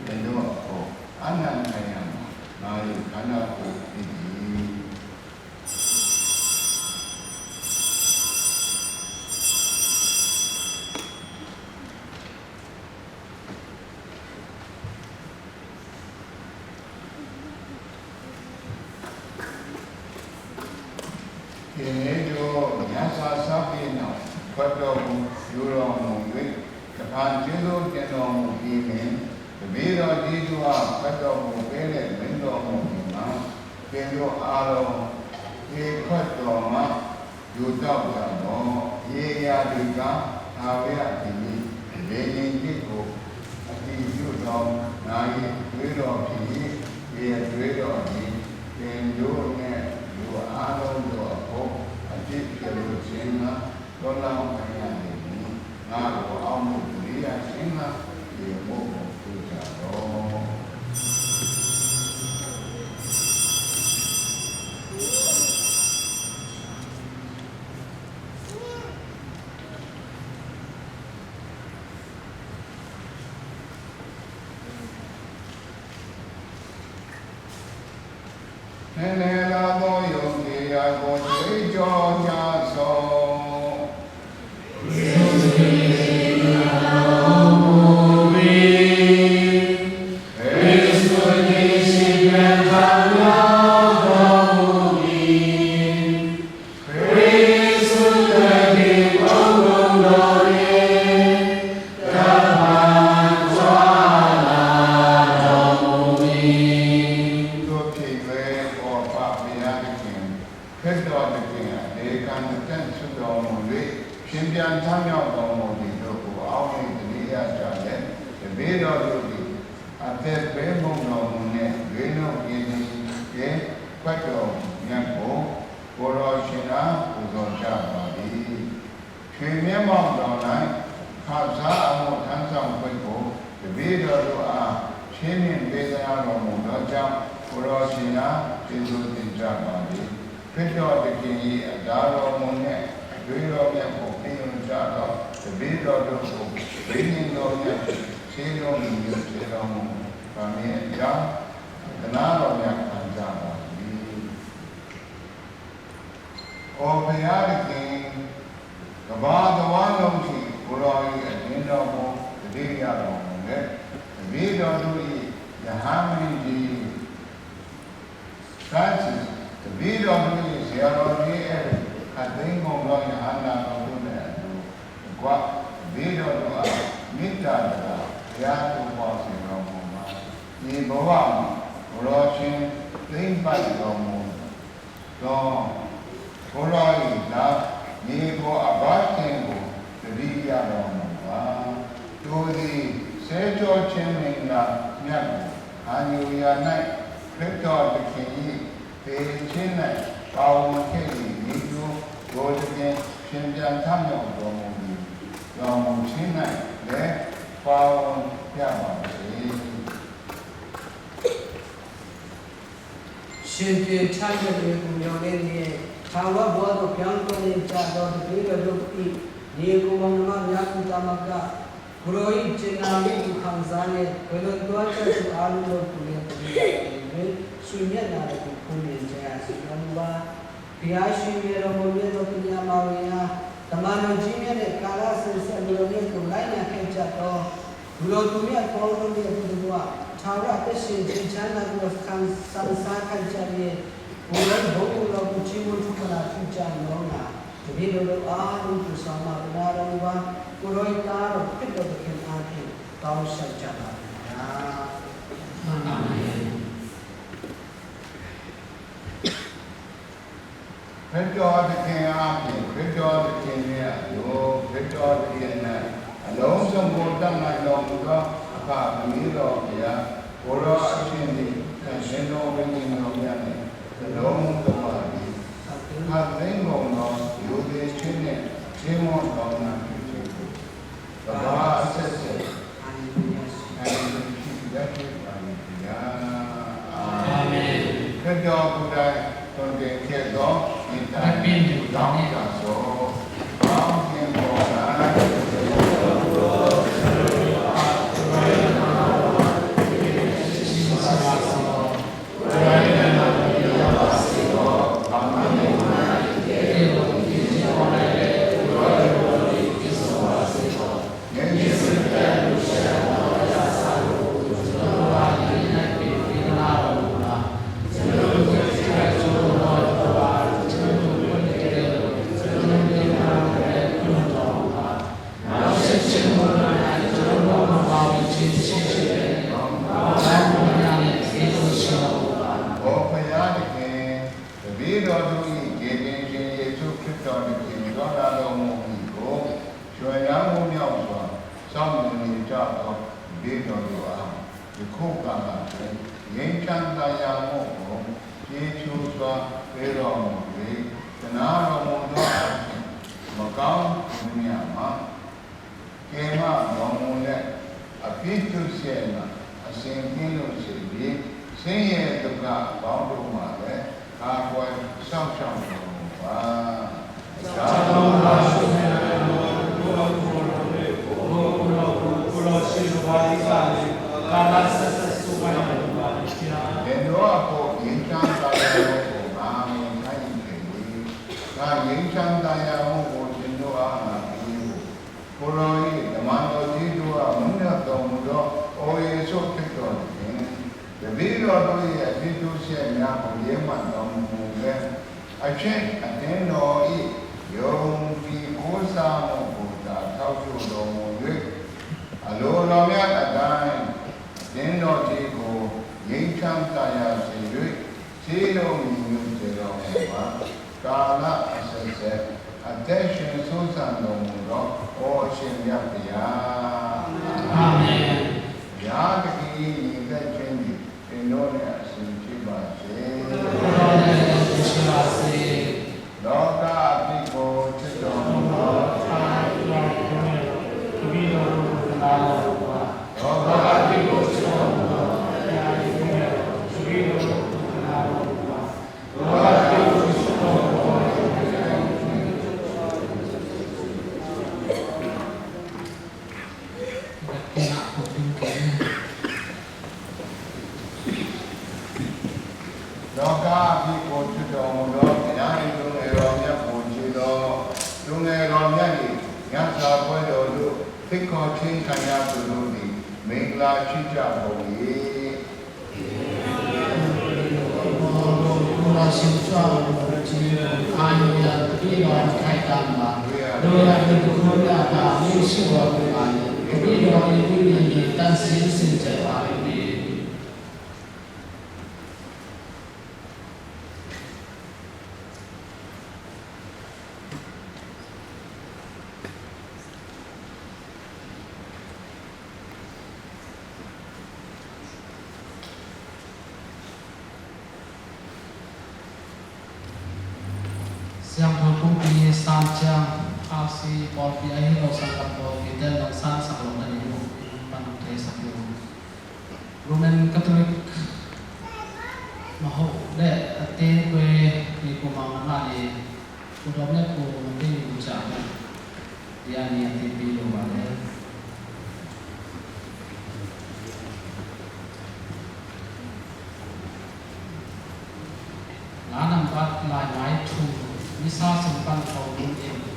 သင်တို့အဖို့ အနံ့ခံရမည်။ ငါ့ခန္ဓာကိုယ်ဖြစ်သည်။ ရှင်ယေရှု မြတ်စွာဘုရားရှေ့တော် ခွင့်တော်ကို ယူတော်မူ၍ တဖန်ကျေးဇူးတင်တော်မူပြီးလျှင်၊ တပည့်တော်ကြီးတို့အား ခွင့်တော်ကို ပေးလျက် မိန့်တော်မူသည်မှာ၊ သင်တို့အားလုံး ရေခွက်တော်မှ ယူသောက်ကြလော့။ ရေရာသီကား ထာဝရအသီ၊ ရေရာသီကို အတည်ပြုသော ငါ၏အသွေးတော်ဖြစ်၏။ ဒီအသွေးတော်သည် သင်တို့နှင့် လူအားလုံးတို့အဖို့ အပြစ်ဖြေလို့ခြင်းငှာ သွန်းလောင်းခံရသည်။ ငါ့ကို အောက်မေ့သတိရခြင်းငှာ ဒီအမှုကို ပြုကြလော့။ နည်းနည်းလာသော ယုံကြည်ရာကို ကြွေးကြော်ကြစို့။ သို့ဖြစ်၍ အိုအဘဘုရားသခင်၊ ခရစ်တော်သခင် အသေခံ အသက်ဆူတော်မူ၍ ရှင်ပြန်ထမြောက်တော်မူသည်တို့ကို အောက်မေ့သတိရကြလျက်၊ တပည့်တော်တို့သည် အသက်ပေးမှုတော်မူနှင့် လွတ်ကင်းစေခြင်း ခွင့်တော်မြတ်ကို ကိုယ်တော်ရှင်အား ပူဇော်ကြပါသည်။ ရွှေမျက်မှောက်တော်၌ ခံစားအမှု ထမ်းဆောင်ခွင့်ကို တပည့်တော်တို့အား ချီးမြှင့်ပေးသနားတော်မူသောကြောင့် ကိုယ်တော်ရှင်အား ကျေးဇူးတင်ကြပါသည်။ ခရစ်တော်သခင်၏ အတားတော်မူနှင့် အသွေးတော်မြတ်ကို ခံယူကြသော တပည့်တော်တို့ကို ဝိညာဉ်တော်မြတ်သည် ချီးမြှောက်စေတော်မူပါမည်အကြောင်း သနားတော်များ ခံကြပါသည်။ အိုဘုရားသခင်၊ ကမ္ဘာတစ်ဝန်းလုံးရှိ ကိုယ်တော်၏ အသင်းတော်ကို သတိရတော်မူလျက်၊ တပည့်တော်တို့၏ ရဟန်းမင်းကြီး ဖရန့်စစ်၊ တပည့်တော်တို့၏ ဆရာတော်ကြီး အဲရိက်၊ ခပ်သိမ်းကုန်သော ရဟန်းတော်တို့နှင့်အတူတကွ တပည့်တော်တို့အား မေတ္တာတရား ဘုရားသို့ ပွားစေတော်မူပါ။ ဒီဘဝမှာ ကိုယ်တော်ရှင် သိမ်းပိုက်တော်မူ သော ကိုယ်တော်၏လမ်း၊ ညီအစ်ကိုအပေါင်းအသင်းကို သတိရတော်မူပါ။ သူသည် ဆဲကြောခြင်းမင်္ဂလာမြတ်ကို ခံယူရာ၌ ခရစ်တော်သခင်၏ သေခြင်း၌ ပါဝင်ခဲ့သည်နည်းတူ၊ ထိုသခင် ရှင်ပြန်ထမြောက်တော်မူသည် တော်မူခြင်း၌လည်း ပါဝင်ကြပါစေ။ ရှင်ပြန်ထမြောက်တော်မူမည်အလျှင်၊ ထာဝရဘဝသို့ ပြောင်းလဲသွားကြသော တပည့်တော်တို့၏ ညီအစ်ကိုမောင်နှမများကိုသာမက၊ ကိုယ်တော်၏ကြင်နာမှုကိုခံစားလျက် ကွယ်လွန်သွားကြသူအားလုံးတို့ကိုလည်း သတိရစေ၍ သူ့မျက်နှာတော်ကို ဖူးမြင်ကြရစေတော်မူပါ။ ဘုရားရှင်မြတ်တော်မူမြတ်သော သခင်မရိယ၊ တမန်တော်ကြီးများနှင့် ကာလအစဉ်ဆက် ကိုယ်တော်မြတ်ကို လိုက်နာခဲ့ကြသော လူတော်သူမြတ်ပေါင်းတို့နှင့်အတူတကွ ထာဝရအသက်ရှင်ခြင်း ချမ်းသာကို ခံစားခံကြလျက် ကိုယ်တော်ဘုန်းတော်ကို ချီးမွမ်းထောမနာပြုကြလော့။ တပည့်တော်တို့အားလုံး ကိုယ်ဆောင်မသနားတော်မူပါ။ ကိုယ်တော်၏သားတော် ခရစ်တော်သခင်အားဖြင့် တောင်းလျှောက်ကြပါသည်။ အာမင်။ ခရစ်တော်သခင်အားဖြင့်၊ ခရစ်တော်သခင်နှင့်အတူ၊ ခရစ်တော်သခင်၌ အလုံးစုံကို တတ်နိုင်တော်မူသော အဖသမီးတော်ဘုရား၊ ကိုယ်တော်အရှင်သည် သန့်ရှင်းသောဝိညာဉ်တော်များနှင့် တလုံးတဝါတည်း ခပ်သိမ်းကုန်သော ရိုသေခြင်းနှင့် ချီးမွမ်းတော်မူခြင်းကို ကမ္ဘာအဆက်ဆက် ခံယူရရှိပါသည်ဘုရား။ အာမင်။ ခရစ်တော်ကိုယ်တိုင် သွန်သင်ခဲ့သော မေတ္တာနှင့် ဆုတောင်းကြစို့။ ကောင်းကင်ဘဝ၌ ကိုယ့်ဘာသာတွင် ငြိမ်းချမ်းသာယာမှုကို ကျေးဇူးစွာပေးတော်မူ၍ သနားတော်မူသောအရှင် မကောင်းပူရာမှာ ကယ်မတော်မူလျက် အပြစ်ဒုစရိုက်မှ အစဉ်ကင်းလွတ်စေပြီး ဆင်းရဲဒုက္ခအပေါင်းတို့မှလည်း ကာကွယ်စောင့်ရှောက်တော်မူပါ။ အကြောင်းမူကား၊ အရှင်မင်္ဂလာကို ကိုယ်တော်ကိုယ်တော်ကို ကိုယ်တော်ကိုယ်တော်ရှိတော်မူပါသည်။ ကာလဆက်ဆက်ဆုတောင်းတော်မူပါသည်။ သင်တို့အဖို့ ငြိမ်းချမ်းသာယာမှုကို ငါအမိန့်ချလိုက်ပြီ။ ငါငြိမ်းချမ်းသာယာမှုကို သင်တို့အား ငါပေးမည်။ ကိုယ်တော်၏ တမန်တော်ကြီးတို့အား မိန့်တော်မူသော အိုယေရှုခရစ်တော်သခင်၊ တပည့်တော်တို့၏ အပြစ်ဒုစရိုက်များကို ယင်းမှတ်တော်မမူဘဲ အချင်းအသင်းတော်၏ ယုံကြည်ကိုးစားမှုကိုသာ ထောက်ရှုတော်မူ၍ အလိုတော်များအတိုင်း အသင်းတော်ကြီးကို ငြိမ်းချမ်းသာယာစေ၍ စည်းလုံးညီညွတ်စေတော်မူပါ။ ကာလအဆက်ဆက် အသက်ရှင်စိုးစံတော်မူသော အိုအရှင်မြတ်ဘုရား။ အာမင်။ ဘုရားသခင်၏ ညီသက်ခြင်းသည် သင်တို့နှင့်အတူရှိပါစေ။ လောကအပြစ်ကို ချစ်တော်မူသော လောကအပြစ်ကို ချစ်တော်မူသော လောကအပြစ်ကို ချစ်တော်မူသော ဘုရား၏သူငယ်တော်မြတ်ကို ချစ်သော သူငယ်တော်မြတ်၏ ညစာပွဲတော်သို့ ဖိတ်ခေါ်ခြင်းခံရသူတို့သည် မင်္ဂလာရှိကြကုန်၏။ ကိုယ်တော်ရှင်ကြွတော်မူခြင်းကို အာရုံရသဖြင့် ထိုင်တတ်ပါ။ တို့ရာဒီး ကိုယ်တော်မြတ်က မေ့လျော့တော်မူပါ၏။ တပည့်တော်၏ဝိညာဉ်သည် သန့်ရှင်းစင်ကြယ်ပါလိမ့်မည်။ ဆရာတော် ကိုယ်တော်ရဲ့ စာကြောင်း အာဆီပီပီ အဟိုး ဆရာတော် ကီးတဲလ် လင်စန်း ဆရာတော် နဲ့ ဒီး ပန်ထေး ဆရာတော် ရိုမန်ကက်သလစ် မဟုတ်တဲ့ အသင်းအဖွဲ့တွေ ကိုယ်မှာ မမှန်ရင် ကိုယ်တော်မြတ်ကို မသိဘူးကြဘူး။ တရားနည်းအသိပေးလိုပါတယ်။ ငါးနံပါတ် လမ်းမထူ မီးစာ စုံပန် ခေါ်မှု အင်း။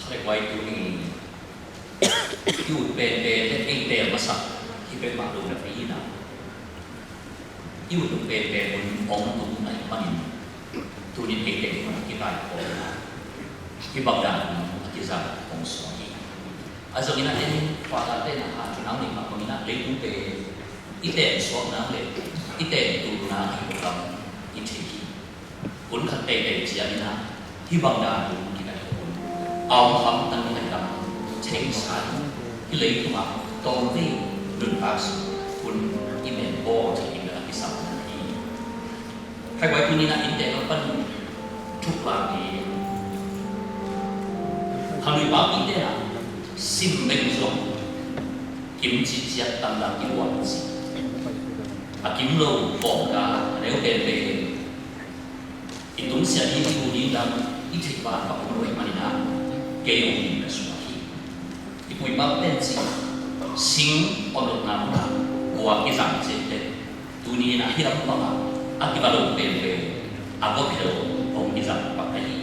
Khatvei tuni i ut penpen le ei teel masa hi peuhmah lo na thei hi na. I ut nop penpen un hong tung ahih manin tuni ei teel un a kikaikhawm hi. Hih bang dan un a kizang hong suak hi. A zongin a en Father te na ha thunau nei mah bangin a leitungte i teel suakna le i teel tulna ahi lo lam i thei hi. Hun khat teitei ciangin ah hih bang dan hun kinai hun a om hamtang in a dam thei sa in, hih leitungah tawmvei nuntak sung hun i men bawl thei ding a kisam hi. Khatvei tuni-in ah innte pan thupha hi. Khanui pa innte ah sim beng zong kim cih ciat tamdang kihuan ci. A kim lo pawngka a neu penpen I tungsiah ding, i mu ding dang i theih bang khat om lo ahih manin ah, kei hong lim ka suak hi. I pu i pa pen cih sing om lohna munah kua kizang cih teh, tuni in ah hih lam bangah a kiva lo penpen a gawp hel hong kizang pak ka hi.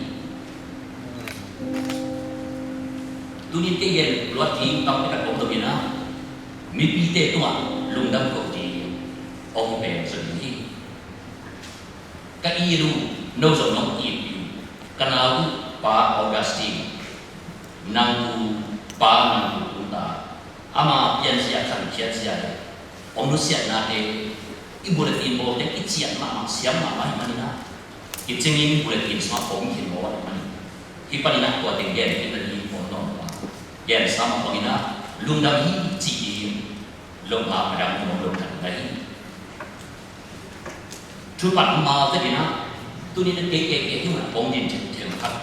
Tuni kei gen luat ding tampi tak om lo in ah, mipite tungah lungdam ko ding hong pen zaw ding hi. Ka it uh, no zong nong it uh, ka nau uh Pa Augustine, nang uh Pa, nang uh tung ta, ama pianzia khankhiatzia le hong nusiatnate, i bulletin bawlte i ciah mahmah, siam mahmah ahih manin ah, i cingin bulletin sungah om khin maw ahih manin, hih panin ah tua teng gen khin na ding om nawn lo a, gensa mah bangin ah lungdam hi cih ding, lungdam a dang om lo khat na hi. Thupha ma vekin ah, tuni in ah kei, kei, kei, kei, hong din themkhat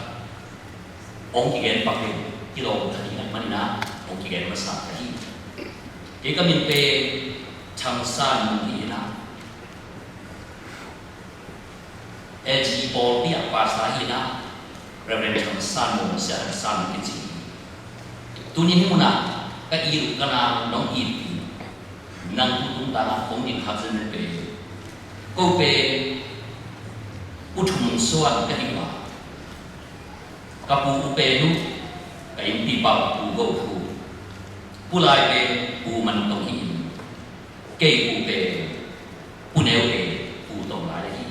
hong kigen pak in, kilawm kha ding ahih manin ah hong kigen masa ka hi. Kei ka min pen Thang San Mung hi in ah, A G pawlpi ah pastor hi in ah, Reverend Thang San Mung, Sia Thang San Mung kici hi. Tuni hih munah ka it uh, ka nau uh nong it uh, nang uh tungtang ah hong din khat zen pen, ko pen U Thum Suan ka hi uh a, ka pu uh pen uh, ka innpipa uh Pu Go Khu, Pu Lai pen Pu Man Tong hi in, kei pu pen Pu Neu pen Pu Tong Lai hi.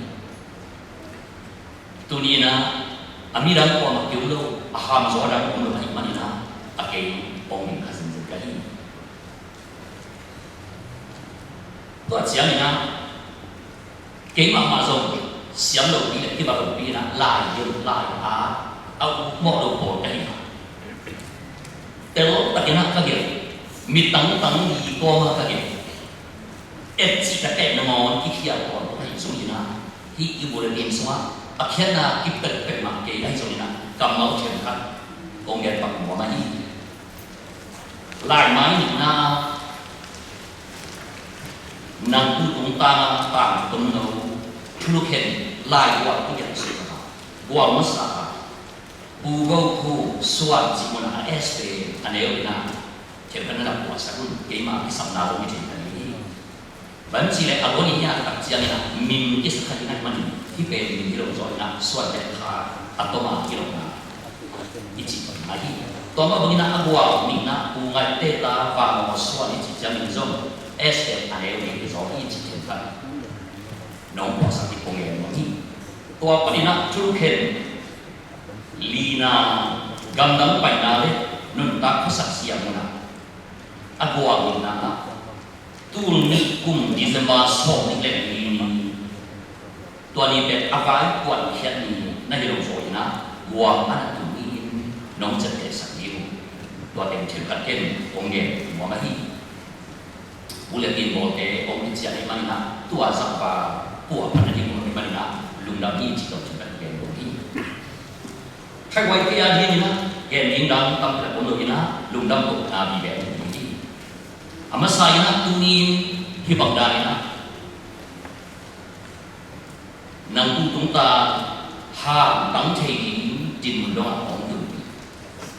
Tuni in ah a midang kuamah kiom lo, a hamzaw a dang om lo ahih manin ah, a kei hong din kha zenzen ka hi. Tua ciangin ah, kei mahmah zong siam lopi le kibat lopi in ah, lai deuh, lai a, a ukmawh lo pawl ka hi. Teltakin ah ka gelh, mi tangtang li kawmah ka gelh. Et cih ka et nangawn kikhial pawl ka hi zongin ah, hih i bulletin sungah a khiatna kipelh pek mah kei ka hi zongin ah, kammal themkhat kong gen pak nuam ahi. Laimai nihna, nang uh tungtang a tangtun no, thulu khen, laigual tu gen suk a, gual masa a, Pu Go Khu Suan cih mun a S pen a neu in ah, themkhat na puahsak un, keima kisapna lo mi thei ka ni hi. Bang ci leh a luan i hiat tak ciangin ah, min kisa khat in ah manin, hih pen min hi lo zaw in ah, Suan pen kha a tom a kilawmna i cih bang ahi. Tua mah bangin ah a gual nihna Pu Ngaihte ta Vangawng Suan i cih ciangin zong S pen a neu ding hi zaw i cih themkhat nong puahsak ding kong gen nuam hi. Tua panin ah thulu khen, lina, gamdang paina le nuntak khuasak siam mun ah a gual nihna ah, tul nih kum December sawm nih le li ni, tua ni pen a vai kuan khiat ni na hi lo zaw in ah, gual a na tun ni in nong ciaptehsak ding uh, tua teng themkhat ken hong gen nuam ahi. Bulletin bawlte hong kician ahih manin ah, tua zahpa puah phat na ding uh ahih manin ah, lungdam hi ci tawh themkhat gen nuam hi. Khaihhuai kei a dingin ah, gen ding dang tampi tak om lo in ah, lungdam kohna vive om hi. A masa in ah, tuni in hih bang dan in ah, nang uh tungta hang tang thei ding dinmun dongah hong tun hi.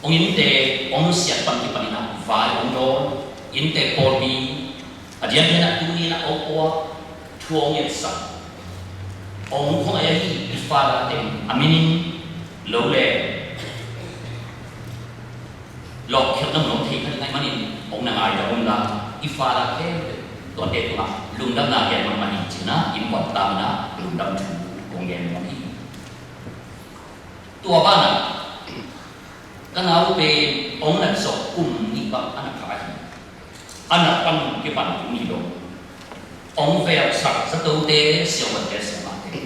Hong innte hong nusiat pan kipan in ah, vai hong dawn, innte pawlpi, a diakdiak in ah tuni in ah hong puak, thu hong ngetsak, hong khong ahi i Father teng a min in lo le lawhkhelhna mun hong thei kha ding ahih manin hong na ngaidam un la, i Father khempeuh tuate tungah lungdamna gen mahmah hi ci-in ah, innkuan tang in ah lungdam thu kong gen nuam hi. Tua banah ka nau pen hong nat zawh kum nih bang a na pha hi. A nat pan kipan kum nih dong hong velsak, zatote, siavuante, siamahte,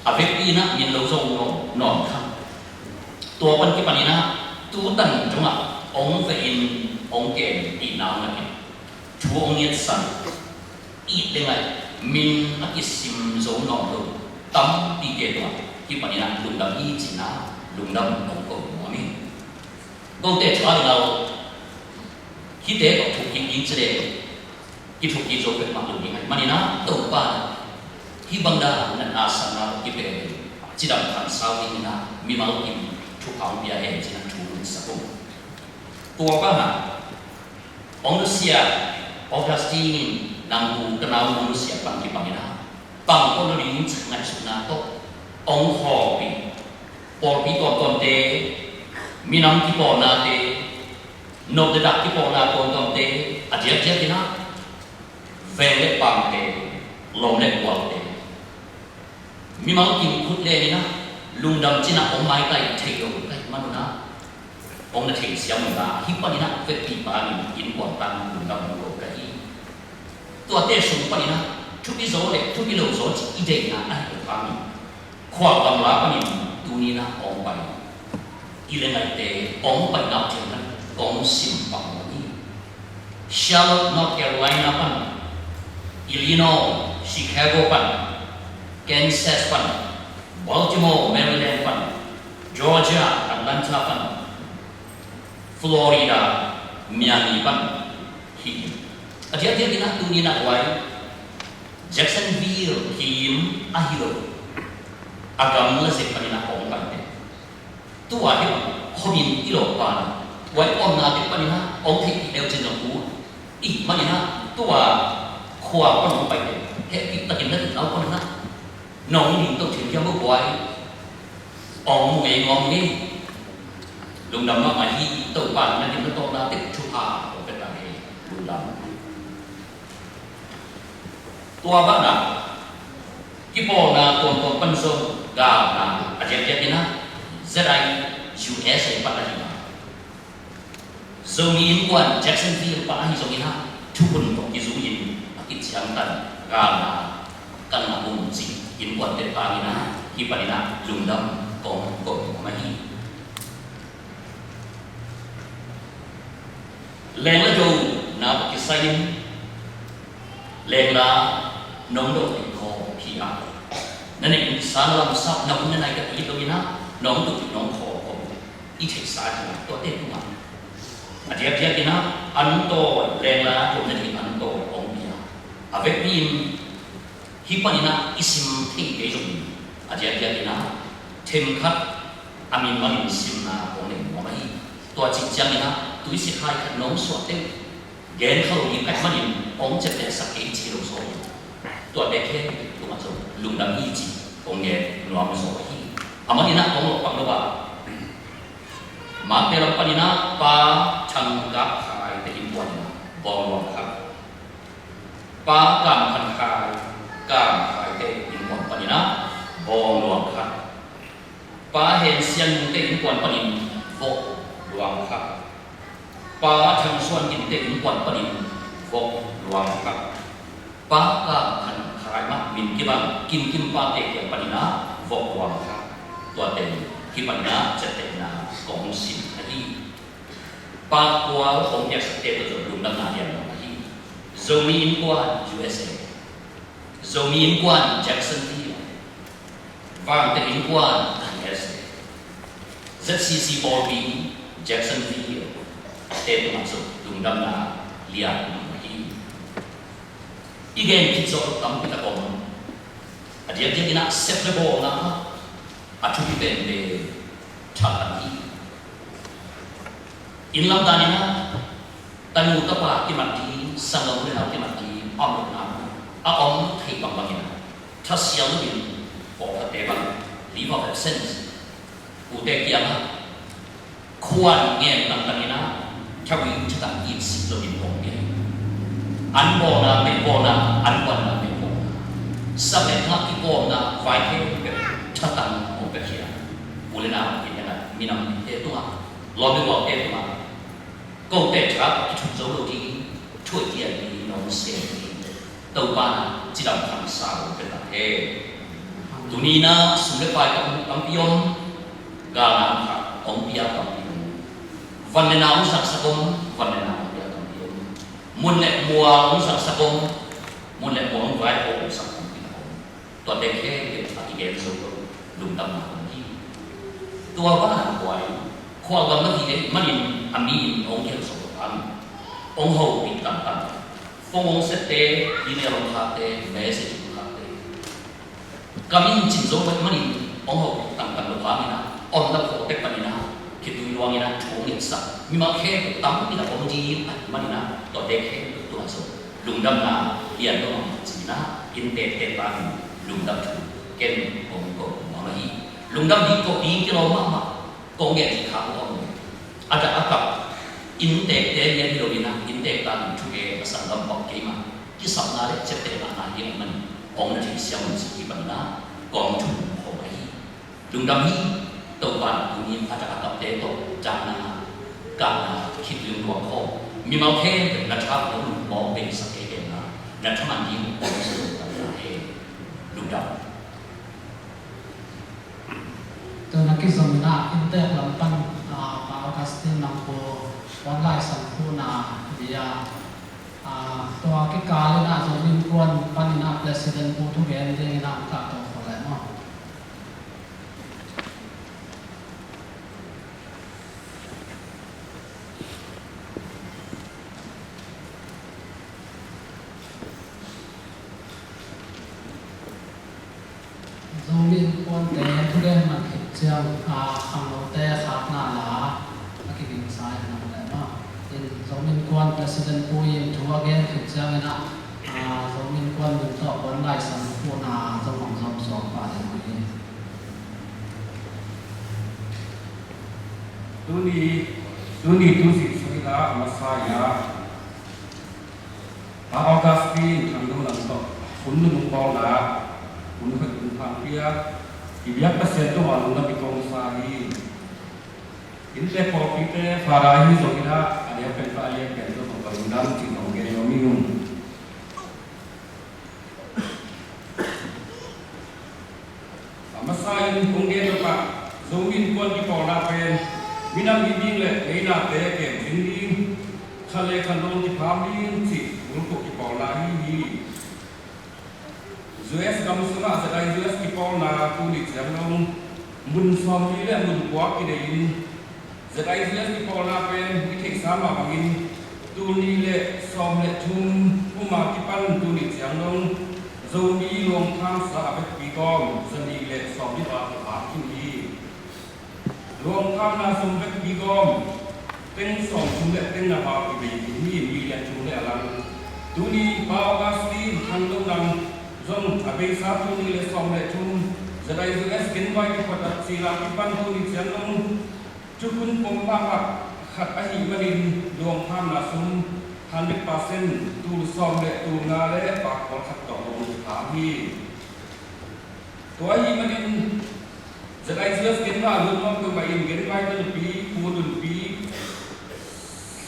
a vekpi in ah min lo zo nawn, nawn kha. Tua pan kipan in ah tu tan dongah hong veh in hong kem, itna hong ngah in, thu hong ngetsan, it le ngaih, min a kisim zo nawn lo tampite tungah kipan in ah lungdam hi ci-in ah lungdam hong ko nuam hi. Kote thu a ding a, hihte tawh thuk kik ding ci leh kithuk kik zo peuhmah lo ding ahih manin ah, Topa in hih bang dan natna, satna tawh kipen cidam khansau dingin ah mimal kim thupha hong pia hen ci-in ah thu hong sak uh. Tua bangah hong nusia Augustine, nang u ka nau hong nusia pan kibangin ah pangkawm lo ding ngaihsutna tawh hong khawlpih pawlpi tuamtuamte, minam kipawlnate, nop le dak kipawlna tuamtuamte, a diakdiakin ah veng le pangte, lawm le gualte, mimal kim khut lenin ah lungdam ci-in ah hong maitai thei lo ka hih manun ah hong na theisiam un la, hih panin ah vekpi pangin innkuan tang lungdam lo ka hi. Tuate sung panin ah thupi zaw le thupi lo zaw cih i deihna ahih lo hangin khualgamla panin tuni-in ah hong pai i le ngaihte hong pai nau thei-in ah kong sim pah uh hi. Charlotte, North Carolina pan, Illinois, Chicago pan, Kansas pan, Baltimore, Maryland pan, Georgia, Atlanta pan, Florida, Miami pan hi hi. A diakdiakin ah tuni-in ah huai Jacksonville kim ahi lo a gamla zek panin ah hong paite. Tua hi bang khuamin i lawhpa huai omna tek panin ah hong theihpih leu cin zong uh i hih manin ah tua khua pan hong paite hehpih takin na ding lau panin ah nong ding toh thil kiam uh huai hong mu ngei ngawm hi. Lungdam mahmah hi. Topa na ding na tawpna tek thupha hong pia ta hi. Lungdam. Tua banah kipawlna tuamtuam pan zong galna a diakdiakin ah Z I U S A pan ahi a, Zomi Innkuan Jacksonville pan ahi zongin ah thukhun tawh kizui-in a kiciangtan galna kan na um cih innkuante tangin ah hih panin ah lungdam kong ko mah hi. Leng le do na kisai-in lengla nong do ding khaw hi a, na neihsa na lamsa na hun na nai ka it loin ah nong do ding nong khaw khaw i theihsa hi a, tuate tungah a diakdiakin ah an tawi lengla do na ding an tawi hong pia a, vekpi-in hih panin ah i sim thei kei zongin a diakdiakin ah themkhat a min manin simna kong nei nuam ahi. Tua cih ciangin ah tuisik hai khat nong suah teng gen kha lo ding ka hih manin hong ciaptehsak kei cih lo zaw hi. Tuate khempeuh tungah zong lungdam hi cih kong gen nuam zaw ahi. A manin ah kong lawhpang lo a, Makte lam panin ah Pa Thang Kap Khai te innkuan in ah bawng luang khat, Pa Kam Khan Khai, Kam Khai te innkuan panin ah bawng luang khat, Pa Hen Sian Mung te innkuan panin vok luang khat, Pa Thang Suan Gin te innkuan panin vok luang khat, Pa Kam Khan Khai mah min kibang Kim Kim Pa te kiang panin ah vok luang khat, tuate hih panin ah ciaptehna kong sim ahi. Pa Kual hong piaksakte tawh zong lungdamna lian mah ahi. Zomi Innkuan U S A, Zomi Innkuan Jacksonville, Vangte Innkuan U S A, Z C C pawlpi Jacksonville te tungah zong lungdamna lian mah ahi. I gen khit zawh tampi tak om a, diakdiakin ah sep le bawlna ah a thupi penpen thahat hi. Inn lam danin ah tanu tapa kimat ding, sanggam u le nau kimat ding a om lo, a om thei bangbangin ah thasiang loin pawlkhatte bang leave of absence, ute kiangah khuan ngen tangtangin ah thawi thatang it sik loin hong pia hi. An bawlna, mei bawlna, an kuanna, mei bawlna, sametna, kipawlna, vai khempeuh thatang hong piakhia. U le nau, i hena minamte tungah, lawm le gualte tungah, kote tha kithuk zo lo ding, thuakian ding, nong sem ding Topa na cidam khansau pia ta hen. Tuni na sum le pai tampi om, galna khat hong pia tampi om. Van le na hong zaksak om, van le na hong pia tampi om. Mun le mual hong zaksak om, mun le mual hong vai hong sak tampi om. Tuate khempeuh a kigen zo lo, lungdamna om hi. Tua banah huai khualgam na hi ahih manin a mi in hong gelh zo lo, a mi hong hopih tangtang. Phone hong sette, email hong khakte, message hong khakte, ka min cin zo lo ahih manin Hong ho tangtang lo hangin ah, om lam khawh tek panin ah, khitui luangin ah thu hong ngetsak mimal khempeuh tampi tak om ding ahih manin ah, tuate khempeuh tungah zong lungdamna lian lo mahmah ci-in ah, innteekte tangin lungdam thu ken hong ko nuam ahi. Lungdam ding ko ding kilawm mahmah. Kong gen ding kha kong om lo. A dak a kap innteekte lian hi loin ah, innteek tangin thugen a sanggam bang keimah kisapna le ciaptehna ngah ding ahih manin, hong na theihsiam un ci-in kipan in ah kong thum khawm ahi. Lungdam hi. Topa in tuni a dak a kapte tawh dakna, kapna, khitui luang khawm, mimal khempeuh na tha hong mawk peisak kei hen la, na thaman ding hong sung ta hen. Lungdam. Tun a kizom in ah, innteek lam pan, ah, Pa Augustine Nangpu Puan Lai San Pu na bia, ah, tua kikal in ah Zomi Innkuan pan in ah President Pu thugen ding in ah hong kahto khol lai maw? Zomi Innkuante thugen man khit ciang, a, khangnote khakna la a kigingsa in a, in Zomi Innkuan President Pu in thu a gen khit ciangin a, a, Zomi Innkuan min tawh Puan Lai San Pu na zong hong zom suak pah ding hi. Tuni, tuni tu zik sung in a masa in a, Pa Augustine Thangdo Nang tawh hun nunung bawlna, hun hoih hun thang pia, i biak Pasian tungah lungdam i kong sa hi. Innte pawlpite, Father hi zong in a, a neu pen tawh a lian pen tawh zong ka lungdam cih zong gen nuam ing. A masa in kong gen nop ah, Zomi Innkuan kipawlna pen minam it ding le ngeinate kem zing ding, khat le khat nawl kipham ding cih bulphuh kipawlna ahi hi. U S gam sungah Z I U S kipawlna tuni ciang dong mun sawmli le mun kua kinei in, Z I U S kipawlna pen i theihsa mah bangin, tul nih le sawm le thum kum a kipan tuni ciang dong Zomi luangphamsa a vekpi gawm za nih le sawmli val kipham khin hi. Luangphamna sum vekpi gawm teng sawmthum le teng nga val kibei khin hi, million thum le a lang. Tuni Pa Augustine Thangdo Nang zong a beisa tul nih le sawm le thum Z I U S genvai kiphot a cil a kipan tuni ciang dong thukhun pom mahmah khat ahih manin luangphamna sum hundred percent tul sawm le tul nga le pangkul khat tawh hong kipham hi. Tua ahih manin Z I U S genvai a lut nuam peuhmah in genvaite nupi, Pu Lunpi,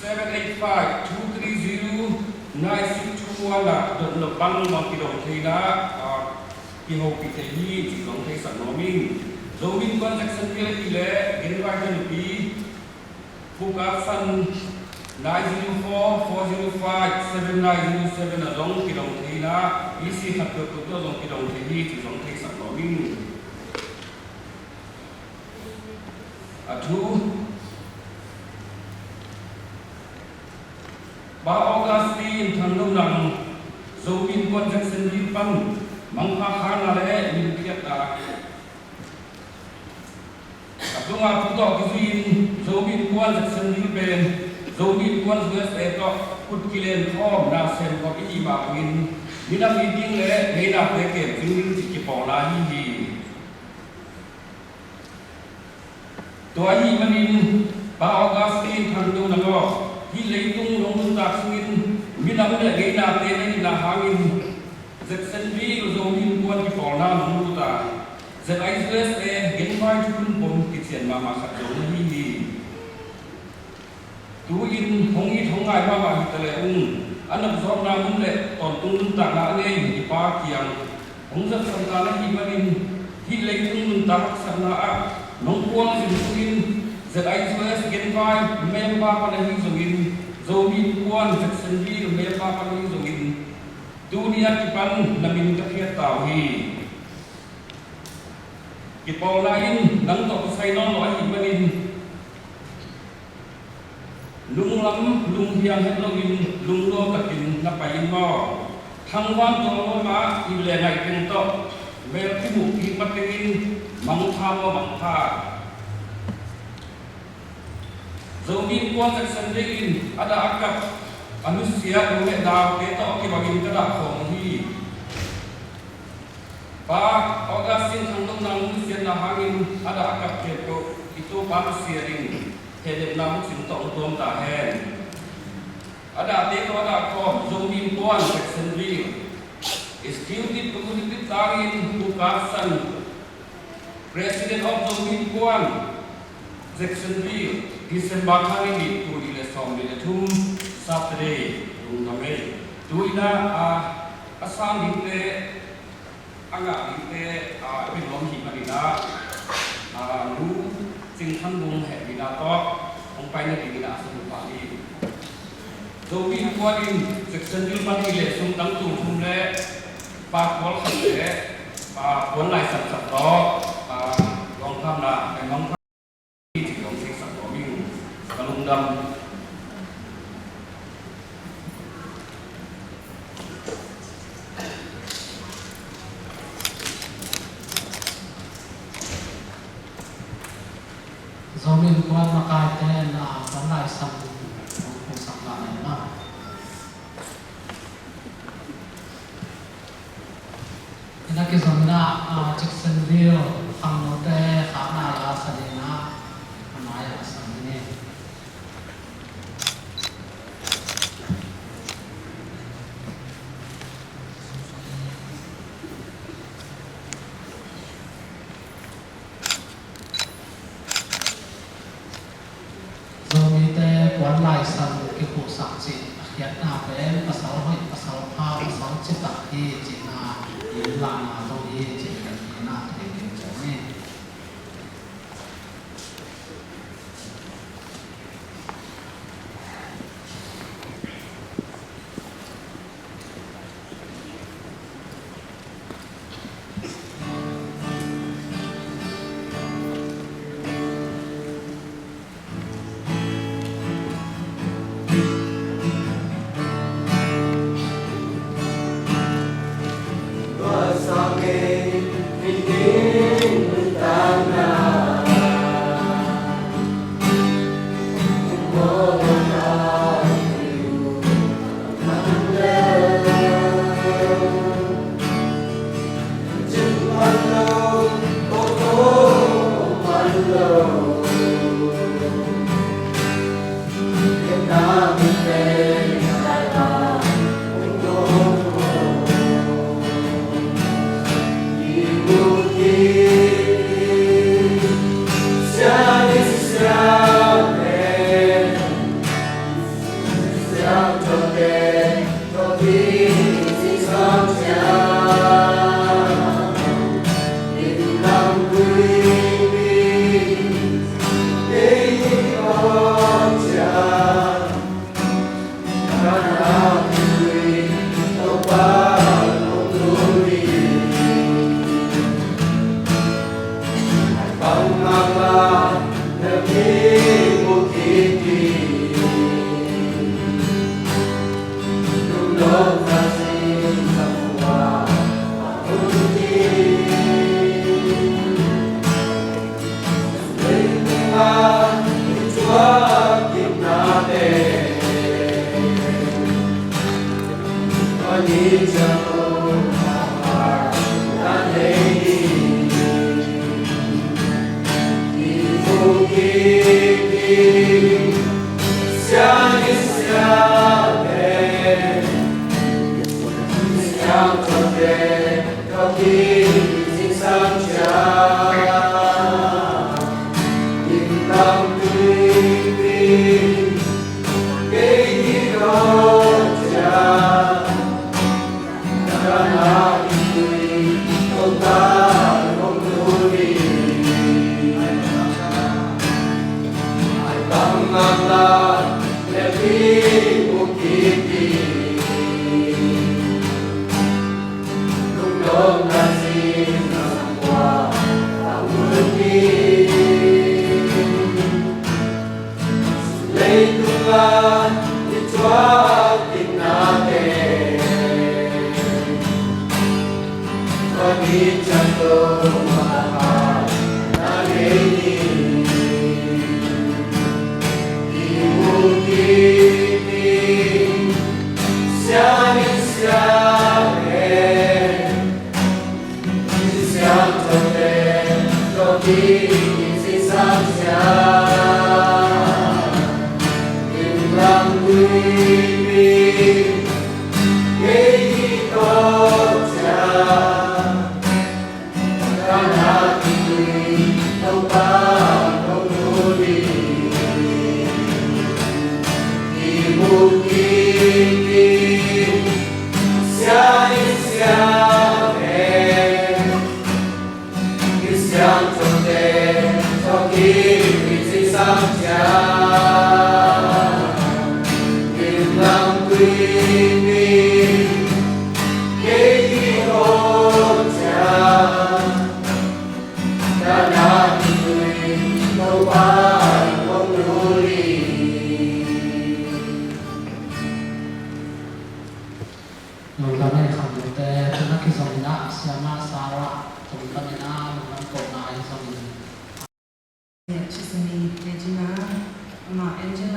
seven eight five two three zero nine six two one ah dot nop bang mah kidong theihna, ah, kihopih thei hi cih zong theisak nuam ing. Zomi Innkuan Jacksonville ahih leh genvaite nupi, Pu Kap San, nine zero four four zero five seven nine zero seven ah zong kidong theihna, E C khat peuhpeuh tawh zong kidong thei hi cih zong theisak nuam ing. A thu, Pa Augustine Thangdo Nang, Zomi Innkuan Jacksonville pan mangpha khakna le minphiatna. A tungah thu tawh kizui-in Zomi Innkuan Jacksonville pen Zomi Innkuan U S A tawh khut kilen khawm, na sem khawm i hih mah bangin, minam it ding le ngeinate kem zing ding cih kipawlna ahi hi. Tua ahih manin Pa Augustine Thangdo Nang aw, hih leitung nong nuntak sungin minam le ngeinate na itna hangin Jacksonville Zomi Innkuan kipawlna nong lut a, Z I U S A genvai thukhun pom kician mahmah khat zong na hi hi. Tu-in hong it hong ngai mahmah hi ta leh ung, a nopzawkna mun le tawntung nuntakna a nei i Pa kiang hong zatsan ta na hih manin, hih leitung nuntak haksatna ah nong kuang zin sungin, Z I U S genvai member pan ahi zongin, Zomi Innkuan Jacksonville member pan ahi zongin, tuni a kipan na min ka phiat ta uh hi. Kipawlna in nang tawh kisai nawn lo ahih manin, lunglam lunghiang het loin lungnuam takin na pai in maw. Thangvan tawh lawm ah it le ngaih teng tawh Mel kimuh kik matengin mangpha maw mangpha. Zomi Innkuan Jackson Lee in a dah a kap a nusia u le naute tawh kibangin ka dah khawm hi. Pa Augustine Thang Lo Nang nusiatna hangin a dah a kap khempeuh i Topa Pasian in hehnemna bukim tawh hong tuam ta hen. A dahte tawh a dah khawm Zomi Innkuan Jackson Lee, Executive Committee tangin Pu Kap San, President of Zomi Innkuan Jackson Lee, December kha ni nih, tul nih le sawmnih le thum, Saturday, lungdam ei. Tu-in ah, a sang dingte, a ngah dingte, a, a binuam hi manin ah, a, Nu Cing Khan Bung hehpihna tawh hong pai nadingin ah a sum uh pah hi. Zomi Innkuan in Jackson Lee pan hi leh sum dang tul thum le pa kual khat le pa puan laisan khat tawh, a, lungdamna, a, mangpha hi cih hong theisak nuam ing. Ka lungdam. Zomi Innkuan makaite in, a, puan laisan hong pusak lai na. Ina kizom ina, a, Jackson Lee khangnote khakna la sa dingin a, a mai a sa ding hi. Zomite puan laisan kikhuhsak cih a khiatna pen pasal hoih, pasal pha, pasal citak hi cihna, inn lahna zong hi cih pen inn ah thei kei ciang hi.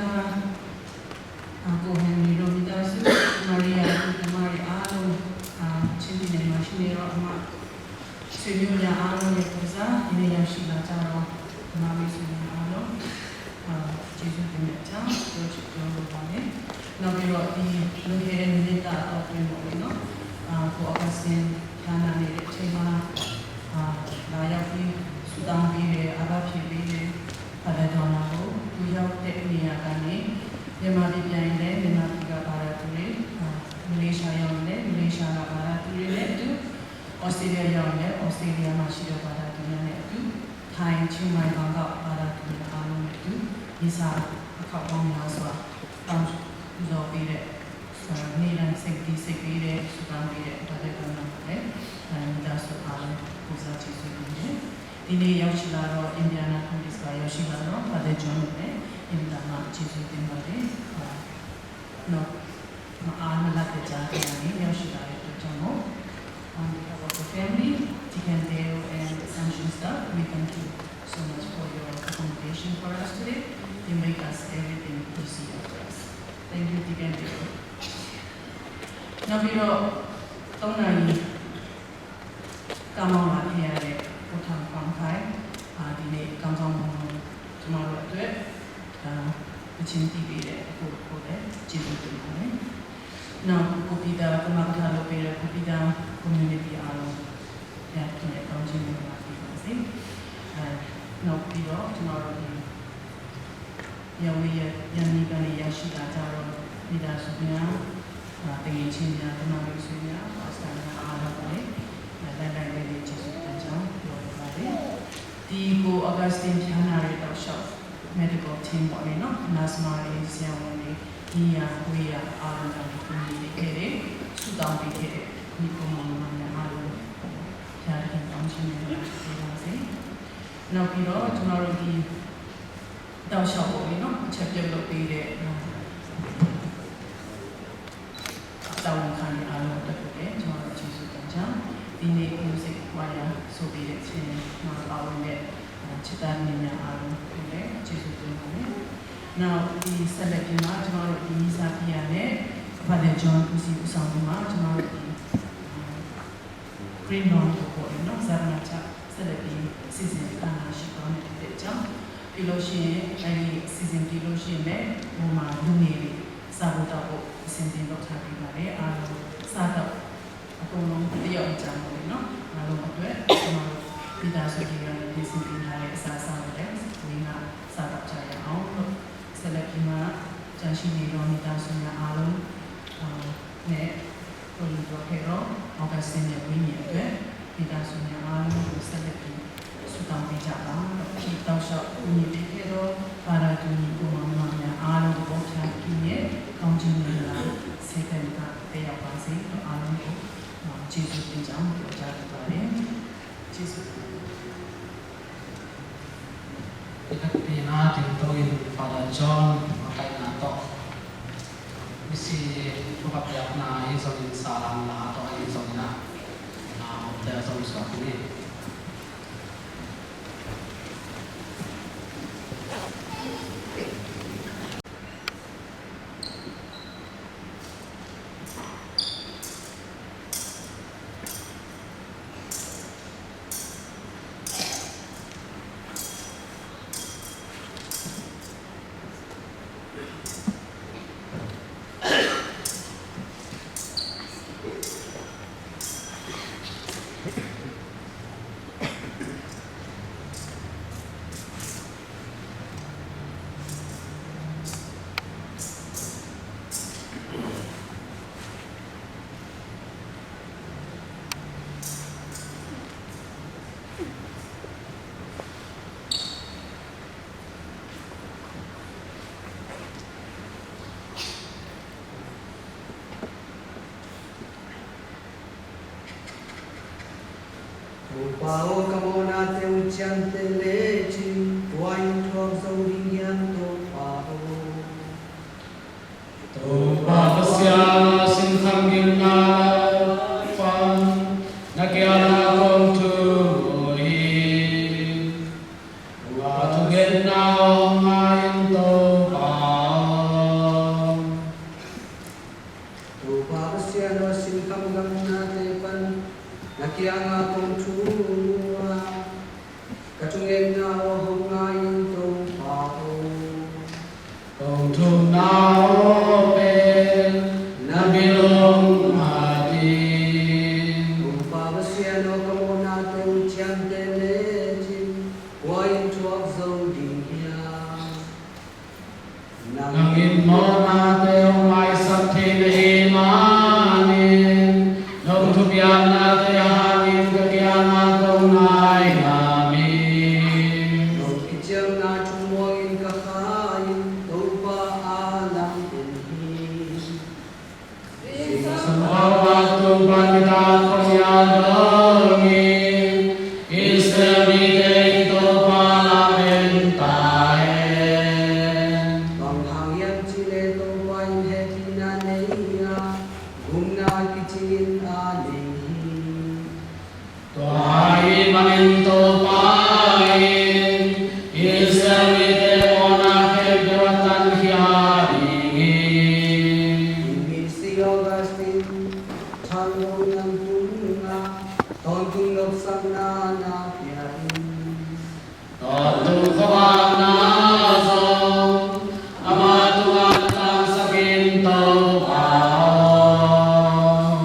အာ၊ ကိုယ်တိုင်နေတော့ မိသားစု၊ မရီယာ၊ ဒီမရီအားလုံး၊ အာ၊ ချင်းပြည်နယ်မှာရှိနေတော့ အမဆွေမျိုးများအားလုံးရဲ့ကိုယ်စား ဒီနေ့ရောက်ရှိလာကြတော့ ဒီမရီဆွေမျိုးအားလုံး၊ အာ၊ ကျေးဇူးတင်တဲ့အကြောင်း ပြောချင်ပြောလိုပါတယ်။ နောက်ပြီးတော့ ဒီလွန်ခဲ့တဲ့မိနစ်တာအတောအတွင်းပေါ့လေနော်၊ အာ၊ ကိုအဂါစတင်ဖျားနာနေတဲ့အချိန်မှာ၊ အာ၊ လာရောက်ပြီးဆုတောင်းပေးတယ်၊ အားဖြည့်ပေးတယ်။ Father John ကို သူရောက်တဲ့နေရာကနေ မြန်မာပြည်ပြန်ရင်လည်း မြန်မာပြည်ကဘာသာသူတွေ၊ အာ၊ မလေးရှားရောက်ရင်လည်း မလေးရှားကဘာသာသူတွေနဲ့အတူ၊ ဩစတြေးလျရောက်ရင်လည်း ဩစတြေးလျမှာရှိတဲ့ဘာသာသူများနဲ့အတူ၊ ထိုင်း၊ ချင်းမိုင်၊ ဘန်ကောက်ဘာသာသူများအားလုံးနဲ့အတူ မီးစာအခေါက်ပေါင်းများစွာ တောင်းပူဇော်ပေးတဲ့၊ အာ၊ နေ့တိုင်းစိတ်တည်စိတ်ပေးတဲ့၊ ဆုတောင်းပေးတဲ့ Father John ကိုလည်း၊ အာ၊ မိသားစုအားလုံးကိုယ်စားကျေးဇူးတင်တယ်။ ဒီနေ့ရောက်ရှိလာတော့ Indianapolis ကရောက်ရှိလာတော့ Father John ကိုလည်း အင်မတန်မှကျေးဇူးတင်ပါတယ်။ အာ၊ နောက်၊ မအားမလပ်တဲ့ကြားထဲကနေရောက်ရှိလာတဲ့အတွက်ကြောင့်မို့ on behalf of the family, Deacon Dale and Assumption staff, we thank you so much for your accommodation for us today. You make us everything easier for us. Thank you, Deacon Dale. နောက်ပြီးတော့ သုံးနာရီ ကားမောင်းလာခဲ့ရတဲ့ ကိုထင်ခွန်ခိုင်၊ အာ၊ ဒီနေ့ကောင်းကောင်းမွန်မွန် ကျမတို့အတွက်၊ အာ၊ သီချင်းတီးပေးတဲ့ အကို၊ အကိုလည်းကျေးဇူးတင်ပါတယ်။ နောက်၊ ကိုပီတာ၊ ကမကထလုပ်ပေးတဲ့ ကိုပီတာ community အားလုံး ဘုရားသခင်ရဲ့ကောင်းချီးမင်္ဂလာပေးပါစေ။ အာ၊ နောက်ပြီးတော့ ကျမတို့ဒီ ရန်ဝေးရန်နီကနေရရှိလာကြတော့ မိသားစုများ၊ အာ၊ သူငယ်ချင်းများ၊ သူနာသူဆွေများ၊ ပါစတာများအားလုံးကိုလည်း၊ အာ၊ လှိုက်လှိုက်လှဲလှဲကျေးဇူးတင်ကြောင်းပြောလိုပါတယ်။ ဒီကိုအဂါစတင်ဖျားနာတဲ့တောက်လျှောက် medical team ပေါ့လေနော်၊ nurse မတွေ၊ ဆရာဝန်တွေ၊ ဒီရန်ဝေးရန်အားလုံးကနေကူညီပေးခဲ့တဲ့၊ ဆုတောင်းပေးခဲ့တဲ့ ညီအစ်ကိုမောင်နှမများအားလုံးကို ဘုရားသခင်ကောင်းချီးမင်္ဂလာပေးပါစေ။ နောက်ပြီးတော့ ကျမတို့ဒီ တောက်လျှောက်ပေါ့လေနော်၊ အချက်ပြုတ်လုပ်ပေးတဲ့၊ အာ၊ တာဝန်ခံတဲ့အားလုံးအတွက်ကိုလည်း ကျွန်တော်တို့ကျေးဇူးတင်ကြောင်း၊ ဒီနေ့ music choir ဆိုပေးတဲ့အချိန်မှာပါဝင်တဲ့၊ အာ၊ ချစ်သားများအားလုံးကိုလည်းကျေးဇူးတင်ပါတယ်။ နောက်၊ ဒီဆက်လက်ပြီးမှ ကျွန်တော်တို့ဒီမီးစာပြရတဲ့ Father John ဦးစီးဦးဆောင်ပြီးမှ ကျွန်တော်တို့ဒီ၊ အာ၊ Green Lawn ကိုပေါ့လေနော်၊ ဇာတနာချဆက်လက်ပြီးစီစဉ်အာဏာရှိသွားမယ်ဖြစ်တဲ့အကြောင်း၊ ပြီးလို့ရှိရင်၊ အဲဒီစီစဉ်ပြီးလို့ရှိရင်လည်း၊ ဟိုမှာလူငယ်တွေစားဖို့တောက်ဖို့အဆင်သင့်လုပ်ထားပေးပါတယ်။ အားလုံးစားတော့၊ အကုန်လုံးတစ်ယောက်အကြံပေါ့လေနော်၊ အားလုံးအတွက်၊ ကျွန်တော်တို့မိသားစုတွေကနေပြင်ဆင်ပေးထားတဲ့အစားအစာကိုလည်း ဝေငှစားတော့ကြရအောင်လို့၊ ဆက်လက်ပြီးမှ၊ ကျန်ရှိနေသောမိသားစုများအားလုံး၊ အာ၊ နဲ့ ကိုယ်လူတော်ခဲ့တော့ Augustine ရဲ့ဝိညာဉ်အတွက်၊ မိသားစုများအားလုံးကိုဆက်လက်ပြီးဆုတောင်းပေးကြပါလို့၊ ဒီတောက်လျှောက်ကူညီပေးခဲ့သော ပါရဂူညီအစ်ကိုမောင်နှမများအားလုံးကို ဘုရားသခင်ရဲ့ကောင်းချီးမင်္ဂလာဆင်းသက်မကသက်ရောက်ပါစေလို့၊ အားလုံးကို၊ အာ၊ ကျေးဇူးတင်ကြောင်းပြောကြားလိုပါတယ်။ ကျေးဇူးတင်ပါတယ်။ Pina dingto in Father John makaihna tawh, misi thupha piakna ahi zongin, salam la tawh ahi zongin ah, ah, omte a zong suak ni. Topa aw, ka mawhnate uh ciamteh lecin, tua in thuak zo ding hiam, Topa aw? Topa Pasian, a singkhan gimna pan na kiangah kong thum uh hi. Tua thugenna hong ngai in, Topa. na aw pen na bilong matin. Topa Pasian aw, ka mawhnate hong ciamteh lecin kua in thuak zo ding hiam? Nang in mawhnate hong maisak thei na hi manin nong thupiaknate hangin ka kiangah kong nai ngam hi. Nong kiciamna thu muangin ka kha in Topa a lam en hi. Sangkhawlak tung pan kitat khong ya dongin Israel mite in Topa lam en ta hen. Bang hang hiam cih leh Topa in hehpihna nei a, gupna kici in a nei hi. Tua ahih manin Topa in Israel mite mawhna khempeuh a tankhia ding hi. Misi Augustine Thang Lo Nang tungah tawntung nopsakna na pia in. Tawntung khuavakna zong amah tungah tangsak in Topa aw.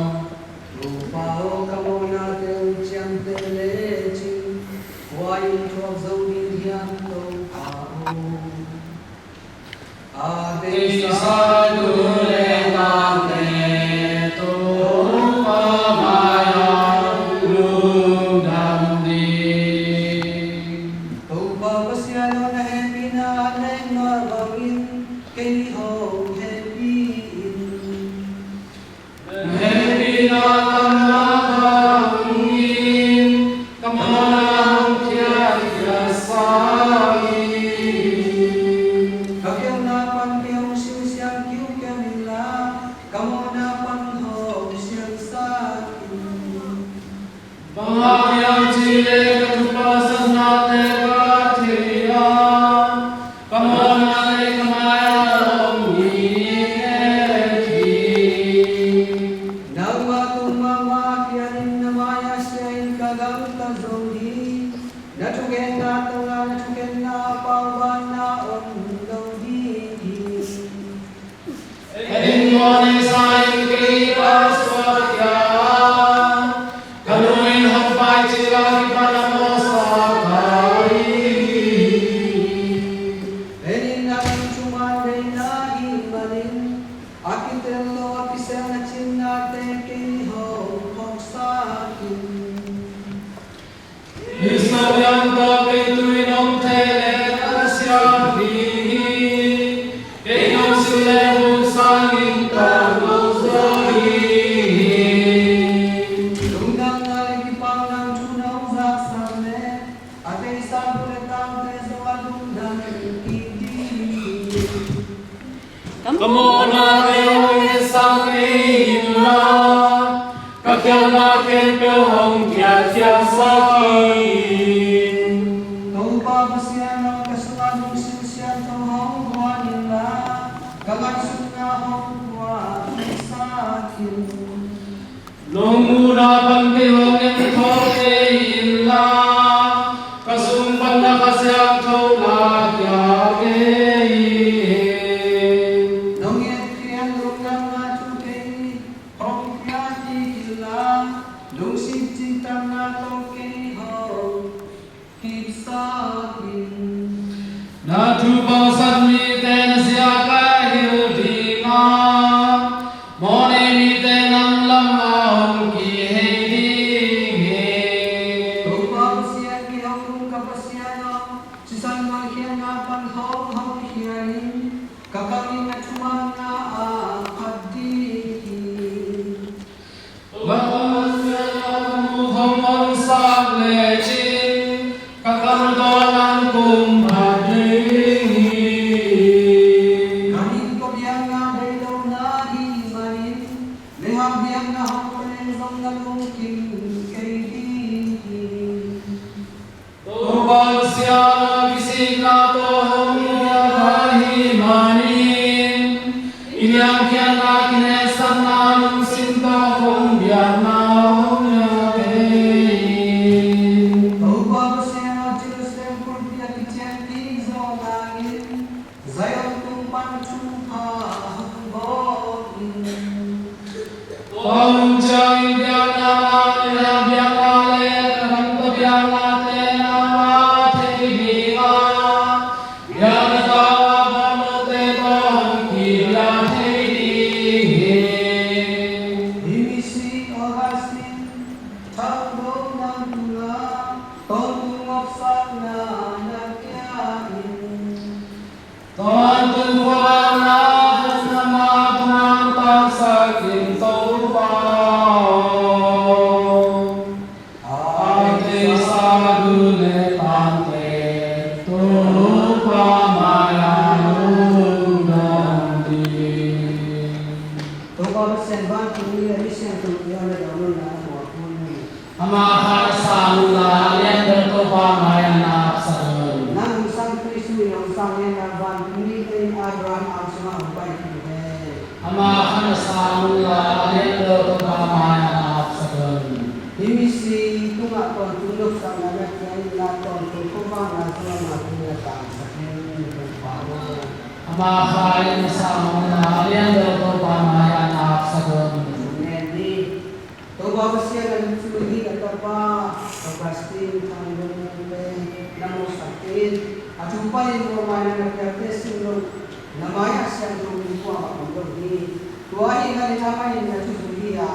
Topa aw, ka mawhnate hong ciamteh lecin kua in thuak zo ding hiam Topa aw? A teisa tu le tate Topa mai-ah lungdam ding. Topa Pasian aw, na hehpihna a leng mah bangin kei hong hehpih in. Na hehpihna tamna hangin ka mawhna hong khiatkhiatsak in. Ka khialhna pan kei hong siangsiang kiukiau inla, ka mawhna pan hong siangsak in. Bang hang hiam cih leh ka thupha satnate ka thei a, ka mawhna leh ka mai-ah om hi het hi. Nangmah tung mahmah a kianin na mai-ah sia-in ka gamta zo hi. Na thugenna tangah na thukhenna a paubanna om lo ding hi. En in, mawhneisa in kei ka suakkhia a, ka nu in hong paicil a kipan a mawhsa ka hi hi. En in, nang in thuman deihna hih manin a kitel lo a kiselna cinnate kei hong phawksak in. Hih sawlhiam tawh kei tu-in om thei leh ka siam ding hi. Kei nong silh leh buk sangin tang lo zaw ding hi. Lungdamna leh kipakna thu nong zaksak leh a teisa bu leh tangte zong a lungdam kik ding hi. Ka mawhnate hong etsak kei inla, ka khialhna khempeuh hong khiatkhiatsak in. Topa Pasian aw, ka sungah lungsim siangtho hong guan inla, ka ngaihsutna hong puahsak in. Nong muhna pan kei hong en khawm kei inla, ka sung pan na Kha Siangtho la khia kei in. Nong etkhiat lungdamna thu kei hong pia kik inla, lungsim cintakna tawh kei hong kipsak in. Na thu pausat mite na zia ka hilh ding a, mawhnei mite nang lamah hong kihei ding hi. Topa Pasian, kei hong um ka Pasian aw, sisan mualkhiatna pan hong hokhia in, ka kam in na thumanna ah phat ding hi. Topa Pasian aw, ka muk hong honsak lecin, ka kam tawh nang kum phat ding hi. Ka nin ko biakna deih lohna hih manin, lehang biakna hong pia leng zong na lungkim kei ding hi. Topa Pasian aw, kisikna tawh hong biak ahih manin, i niamkhiatna, kineihsakna lungsim tawh hong biakna hong pia kei in. Topa Pasian aw, Jerusalem kulpi a kician kik zawh nangin, Zion tung pan thupha Hong ciangin biakna mah le biakna le ram tawh biaknate nangmah thei ding a, biakna tawh a bawlnate tawh hong kibiak thei ding hi. Hih misi Augustine Thangdo nang tungah tawntung nopsakna na pia in. Tawntung khuavakna na mah tungah tangsak in Topa aw. A theihsa duleh tangte Topa mai-ah lungdam ding. Topa Pasian, vantungmi le mi siangthote a na dawh nunna na mawk hun. Amah kha na sang unla, a lian bel Topa mai-ah na apsak un. Nang hong sang Khristu in hong sang hen la, vantungmi in Abraham ang sungah hong pai ding hi. Amah kha na sang unla, a lian bel Topa mai-ah na apsak un. Hih misi tungah tawntung nopsakna na pia in la, tawntung khuavakna zong amah tungah tangsak in, Topa aw. Amah kha na sang unla, a lian bel Topa mai-ah na apsak un. Amen. Topa Pasian, na lungsim hi, na tapa Augustine Thangdo nang pen na mawhsak in, a thu panin muanna na piakte sim lo, na mai-ah siangtho mi kuamah om lo hi. Tua ahih manin amah in na thuzui hi a,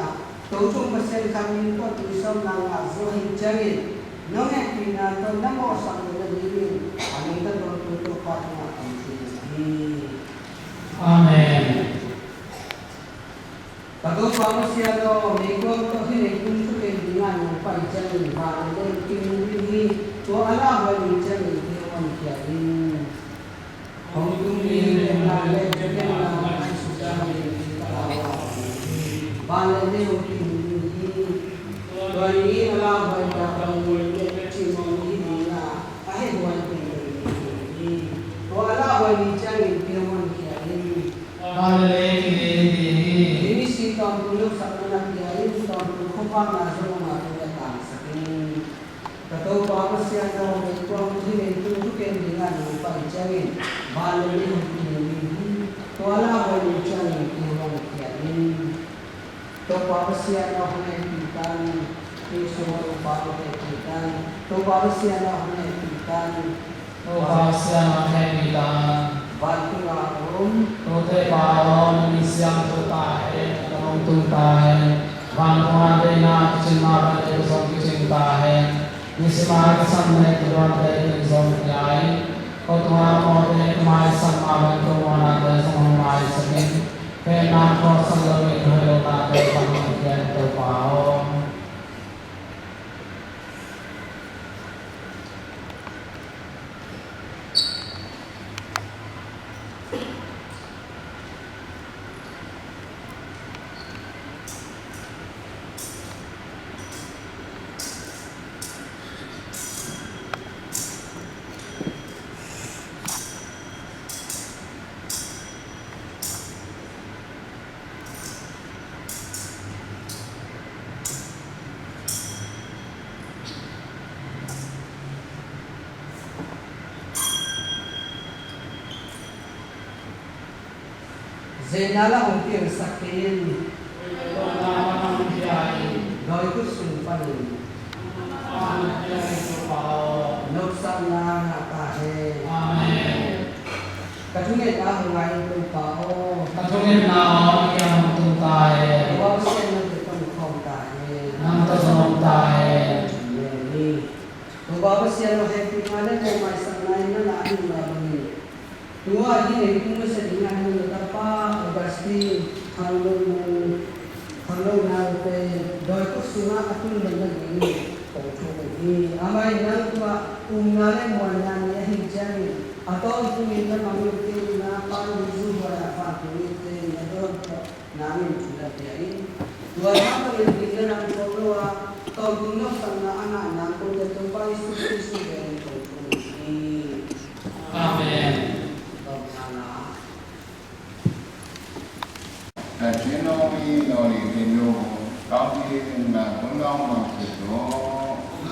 Tothum Pasian khat min tawh tuisawpna ngah zo ahih ciangin, nong hehpihna tawh na mawhsak loh nadingin a nungta tawntung Topa tungah kamciam hi. Amen. Ka Topa Pasian aw, meikuang tawh hih leitung thuken dingah nong pai ciangin van le lei hong kingun ding hi. Tua a lauhuai ni ciangin kei hong honkhia in. Hong tung ding lianna le thugenna a sutang ding ka lau a, van le lei hong kingun ding hi. Tua ni in a lauhuai dak hong le cimawh ni hi dingah a hehhuai kei lo ding hi. Tua a lauhuai ni ciangin kei hong honkhia in. Van le lei kiding ding hi. Hih misi tawntung nopsakna na pia in, tawntung khuavakna zong amah tungah tangsak in. Ka Topa Pasian aw, meikuang tawh hih leitung thuken dingah nong pai ciangin van le lei hong kingun ding hi. Tua a lauhuai ni ciangin kei hong honkhia in. Topa Pasian aw, hong hehpih tan. Kei sungah Topa hong hehpih tan. Topa Pasian aw, hong hehpih tan. Topa Pasian aw, hehpih tan. Vantung a om Topa aw, na min siangtho ta hen, na gam hong tung ta hen. Vantung a deihna kicing mah bangin ei zong kicing ta hen. Nisim a kisam na hih tuate ei zong pia in. Ko tungah mawhte na maisak mah bangin ko muanate zong hong maisak in. Hehna khuasak loin hoih lohnate hong pia in, Topa aw. Zeina la hong piangsak kei in. Dawi kut sung panin nopsakna ngah ta hen. Amen. Ka thungetna hong ngai in, Topa aw. Ka thungetna aw, na kiang hong tung ta hen. Topa Pasian, nang tawh zong om ta hen. Nang tawh zong om ta hen. Amen. Topa Pasian aw, hehpihna le mawhmaisakna in na na hih mah bangin, tua hih leitung nusia dingin na tapa Augustine Thangdo, Thangdo nang pen dawi kut sungah a tun den nadingin kong thum uh hi. Amah in nang tungah upna le muanna nei ahih ciangin, a tawntungin na mangngilh kei in, na Pa Jesu huai a vantung mite in na dawn tawh nang in thu na pia in. Tua nang tawh ngen ding na langtuak lo a, tawntung nopsakna a ngah nang kote Topa Jesu Khrist min in kong thum uh hi. Amen. Tawpna la.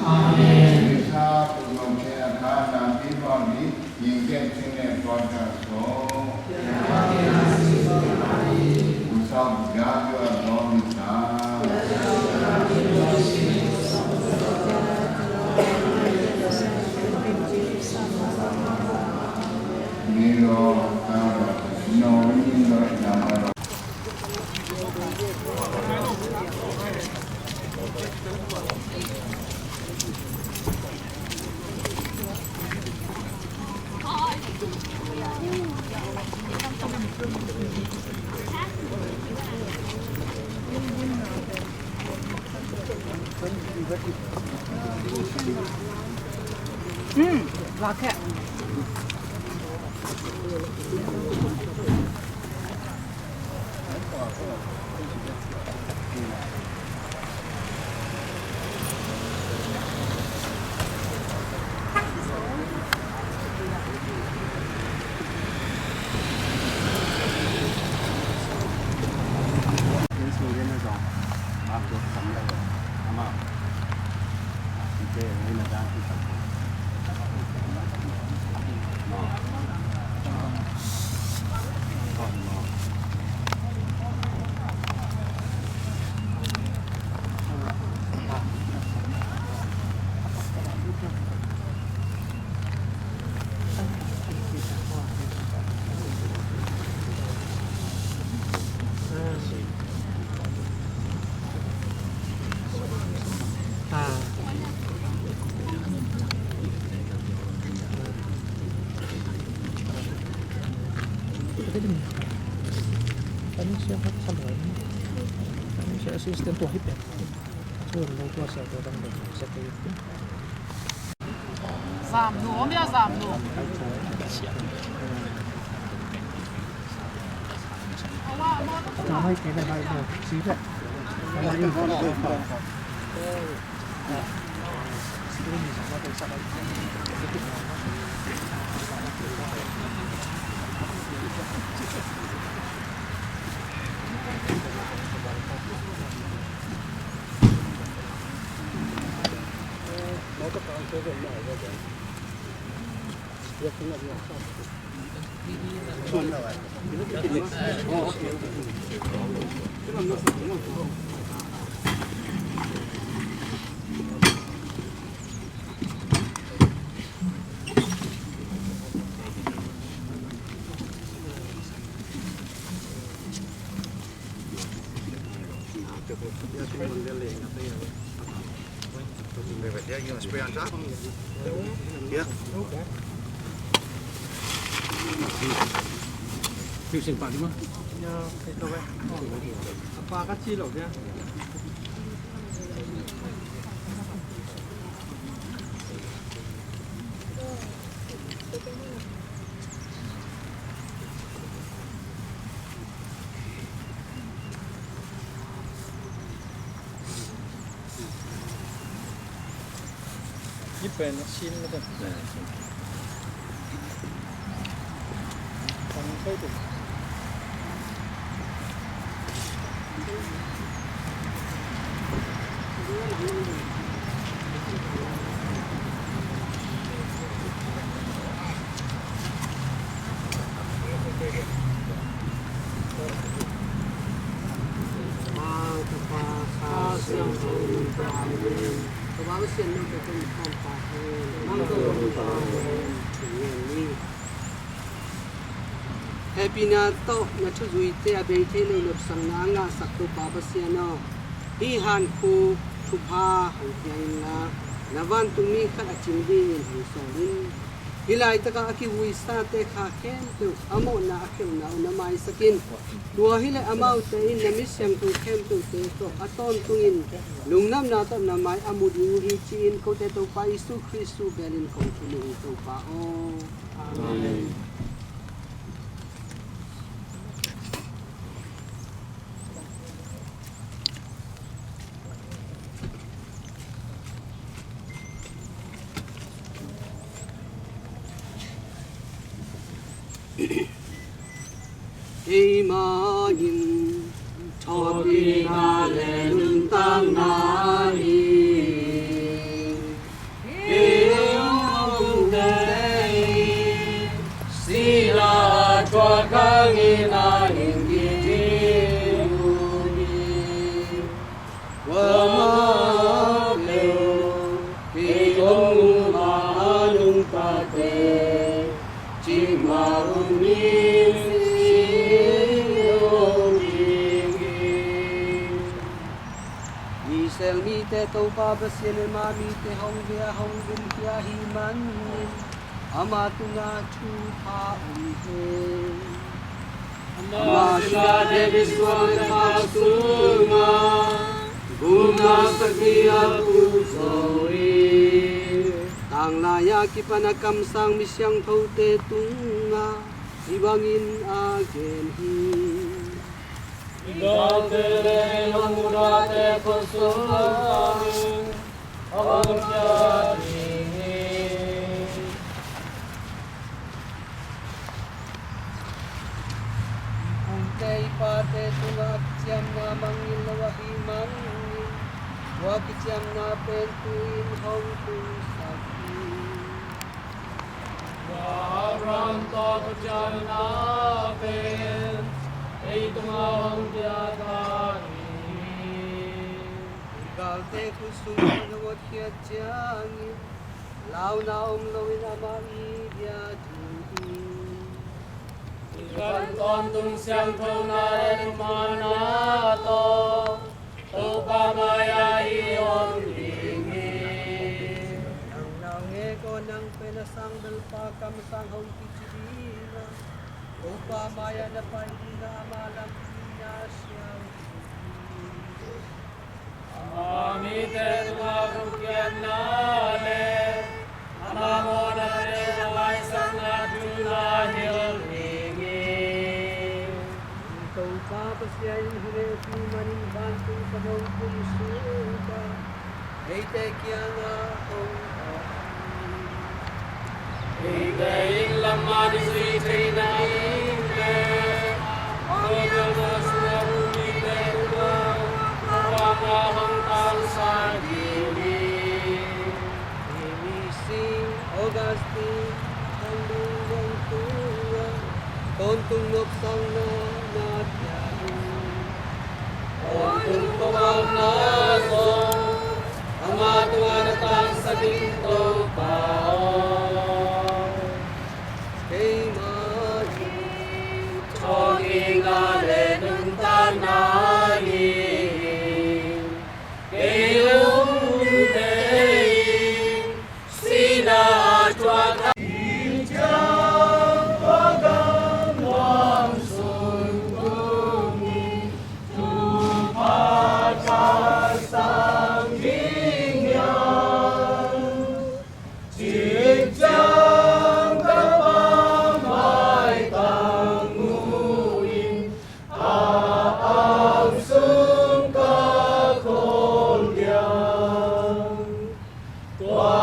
Amen. Assistant tua hi pen. Zam nu, om ya zam nu. Hehpihna tawh na thuzuite a bei thei lo nopsakna a ngahsak Topa Pasian aw, hih hankhuk thupha hong pia inla, na vantungmi khat a cing dingin hong sawl in. Hih laitakah a kivuisate kha khempeuh a mawhna a khelhna un na maisak in. Tua hileh amaute in na mi siangtho khempeuhte tawh a tawntungin lungdamna tawh na mai a mu ding uh hi, ci-in kote Topa Jesu Khrist thu belin kong thum uh hi, Topa aw. Amen. Keimah in thawhkikna le nuntakna hi. Kei hong tei sila thuak hangin a hing kik ding uh hi. Kuamah peuh kei hong muh ma a nungtate, cih mah un in si lo ding hi. Israel mite Topa Pasian in ama mite hong bia hong gumkhia ahih manin ama tungah thupha om hen. Ama sila David suang le khau sungah gupna sakhi a puk zo hi. Tanglai a kipan a kamsang mi siangthote tungah hih bangin a gen hi. I galte le i hong mudahte khut sung panin hong kiat ding hi. I pute i pate tungah kiciamna mangngilh lo ahih manin tua kiciamna pen tu-in hong tungsak hi. Tua Abraham tawh thuciamna pen ei tungah hong piak ta hi. I galte khut sung pan hong hotkhiat ciangin launa om loin amah i dia ding hi. I pan tawntung siangthona le thumanna tawh Topa mai-ah i om ding hi. Nang naungek aw, nang pen a sangbelpa kamsang hong kici ding a, Topa mai-ah na pai ding a, ama lampi na siang ding hi. Ama mite tungah khukiatna le ama mawhna le a laisakna thu na hilh ding hi. Topa Pasian in hong hehpih manin vantung pan hong kum suk a, eite kiangah hong hawh hi. Eite in lamman i zuih theih nading le Topa Pasian mite tungah thupha hong tangsak ding hi. Hih mi sing Augustine hong lungdong tungah tawntung nopsakna na pia hi. Tawntung khuavakna zong ama tungah na tangsak in, Topa aw. Keimah in thawhkikna le nuntakna hi. Kei umte in sihna a thuak a, i ciang tua gamvang sung tungin thupha tangsak ding hiam? Cih ciang ka Pa mai tang uh in a ang sung ka khawl diam? Tua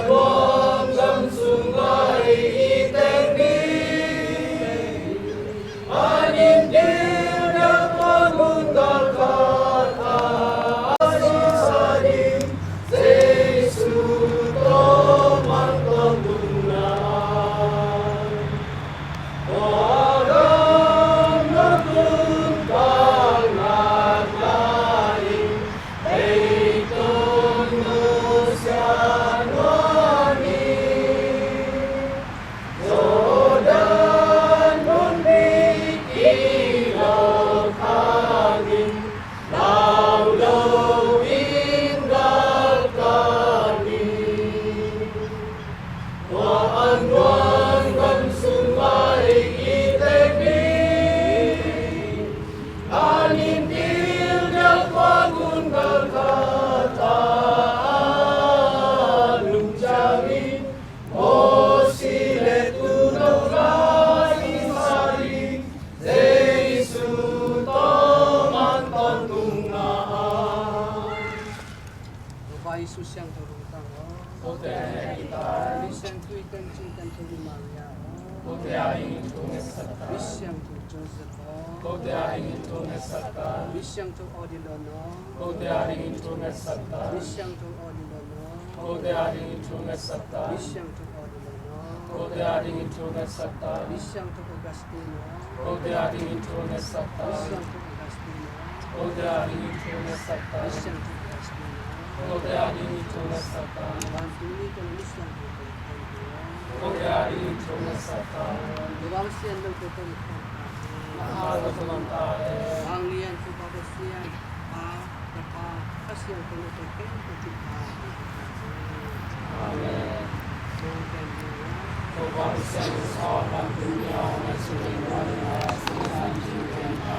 nuam gam sung lai i tek ding, a nin ding deuh tua mun galkhat ah a sisa ding Jesu tawh mantong tunna ah. Tua gam na tun kal nak lai-in leitung nusia nuam hi. Jordan mun bik i lo khangin lau loin galkap ni. Tua a nuam gam sung lai i tek ni. A nin ding deuh tua mun galkhat ah a lungciangin Mosi le Tuuno la i sa ding Jesu tawh mantong tunna ah. Topa Jesu siangtho lungtang aw. Kote a hehpih ta. Mi siangtho i teng cing teng tho i Maria aw. Kote a dingin thu ngetsak ta. Mi siangtho Joseph aw. Kote a dingin thu ngetsak ta. Mi siangtho Odilon aw. Kote a dingin thu ngetsak ta. Mi siangtho Odilon aw. Kote a dingin thu ngetsak ta. Mi siangtho Odilon aw. Kote a dingin thu ngetsak ta. Mi siangtho Augustine aw. Kote a dingin thu ngetsak ta. Mi siangtho Augustine aw. Kote a dingin thu ngetsak ta. Mi siangtho Augustine aw. Kote a dingin thu ngetsak ta. Vantung mite le mi siangtho teng teng aw. Kote a dingin thu ngetsak ta. Tua bang sian lote tawh i khawm ta. Na kha tawh thuman ta le. Vanglian Topa Pasian, Pa, Tapa, Kha Siangtho lote khempeuh kipha. Amen. Amen. Lungdam ding aw. Topa Pasian in sawltak ding a om a cingin nuam in a cingin a cingin a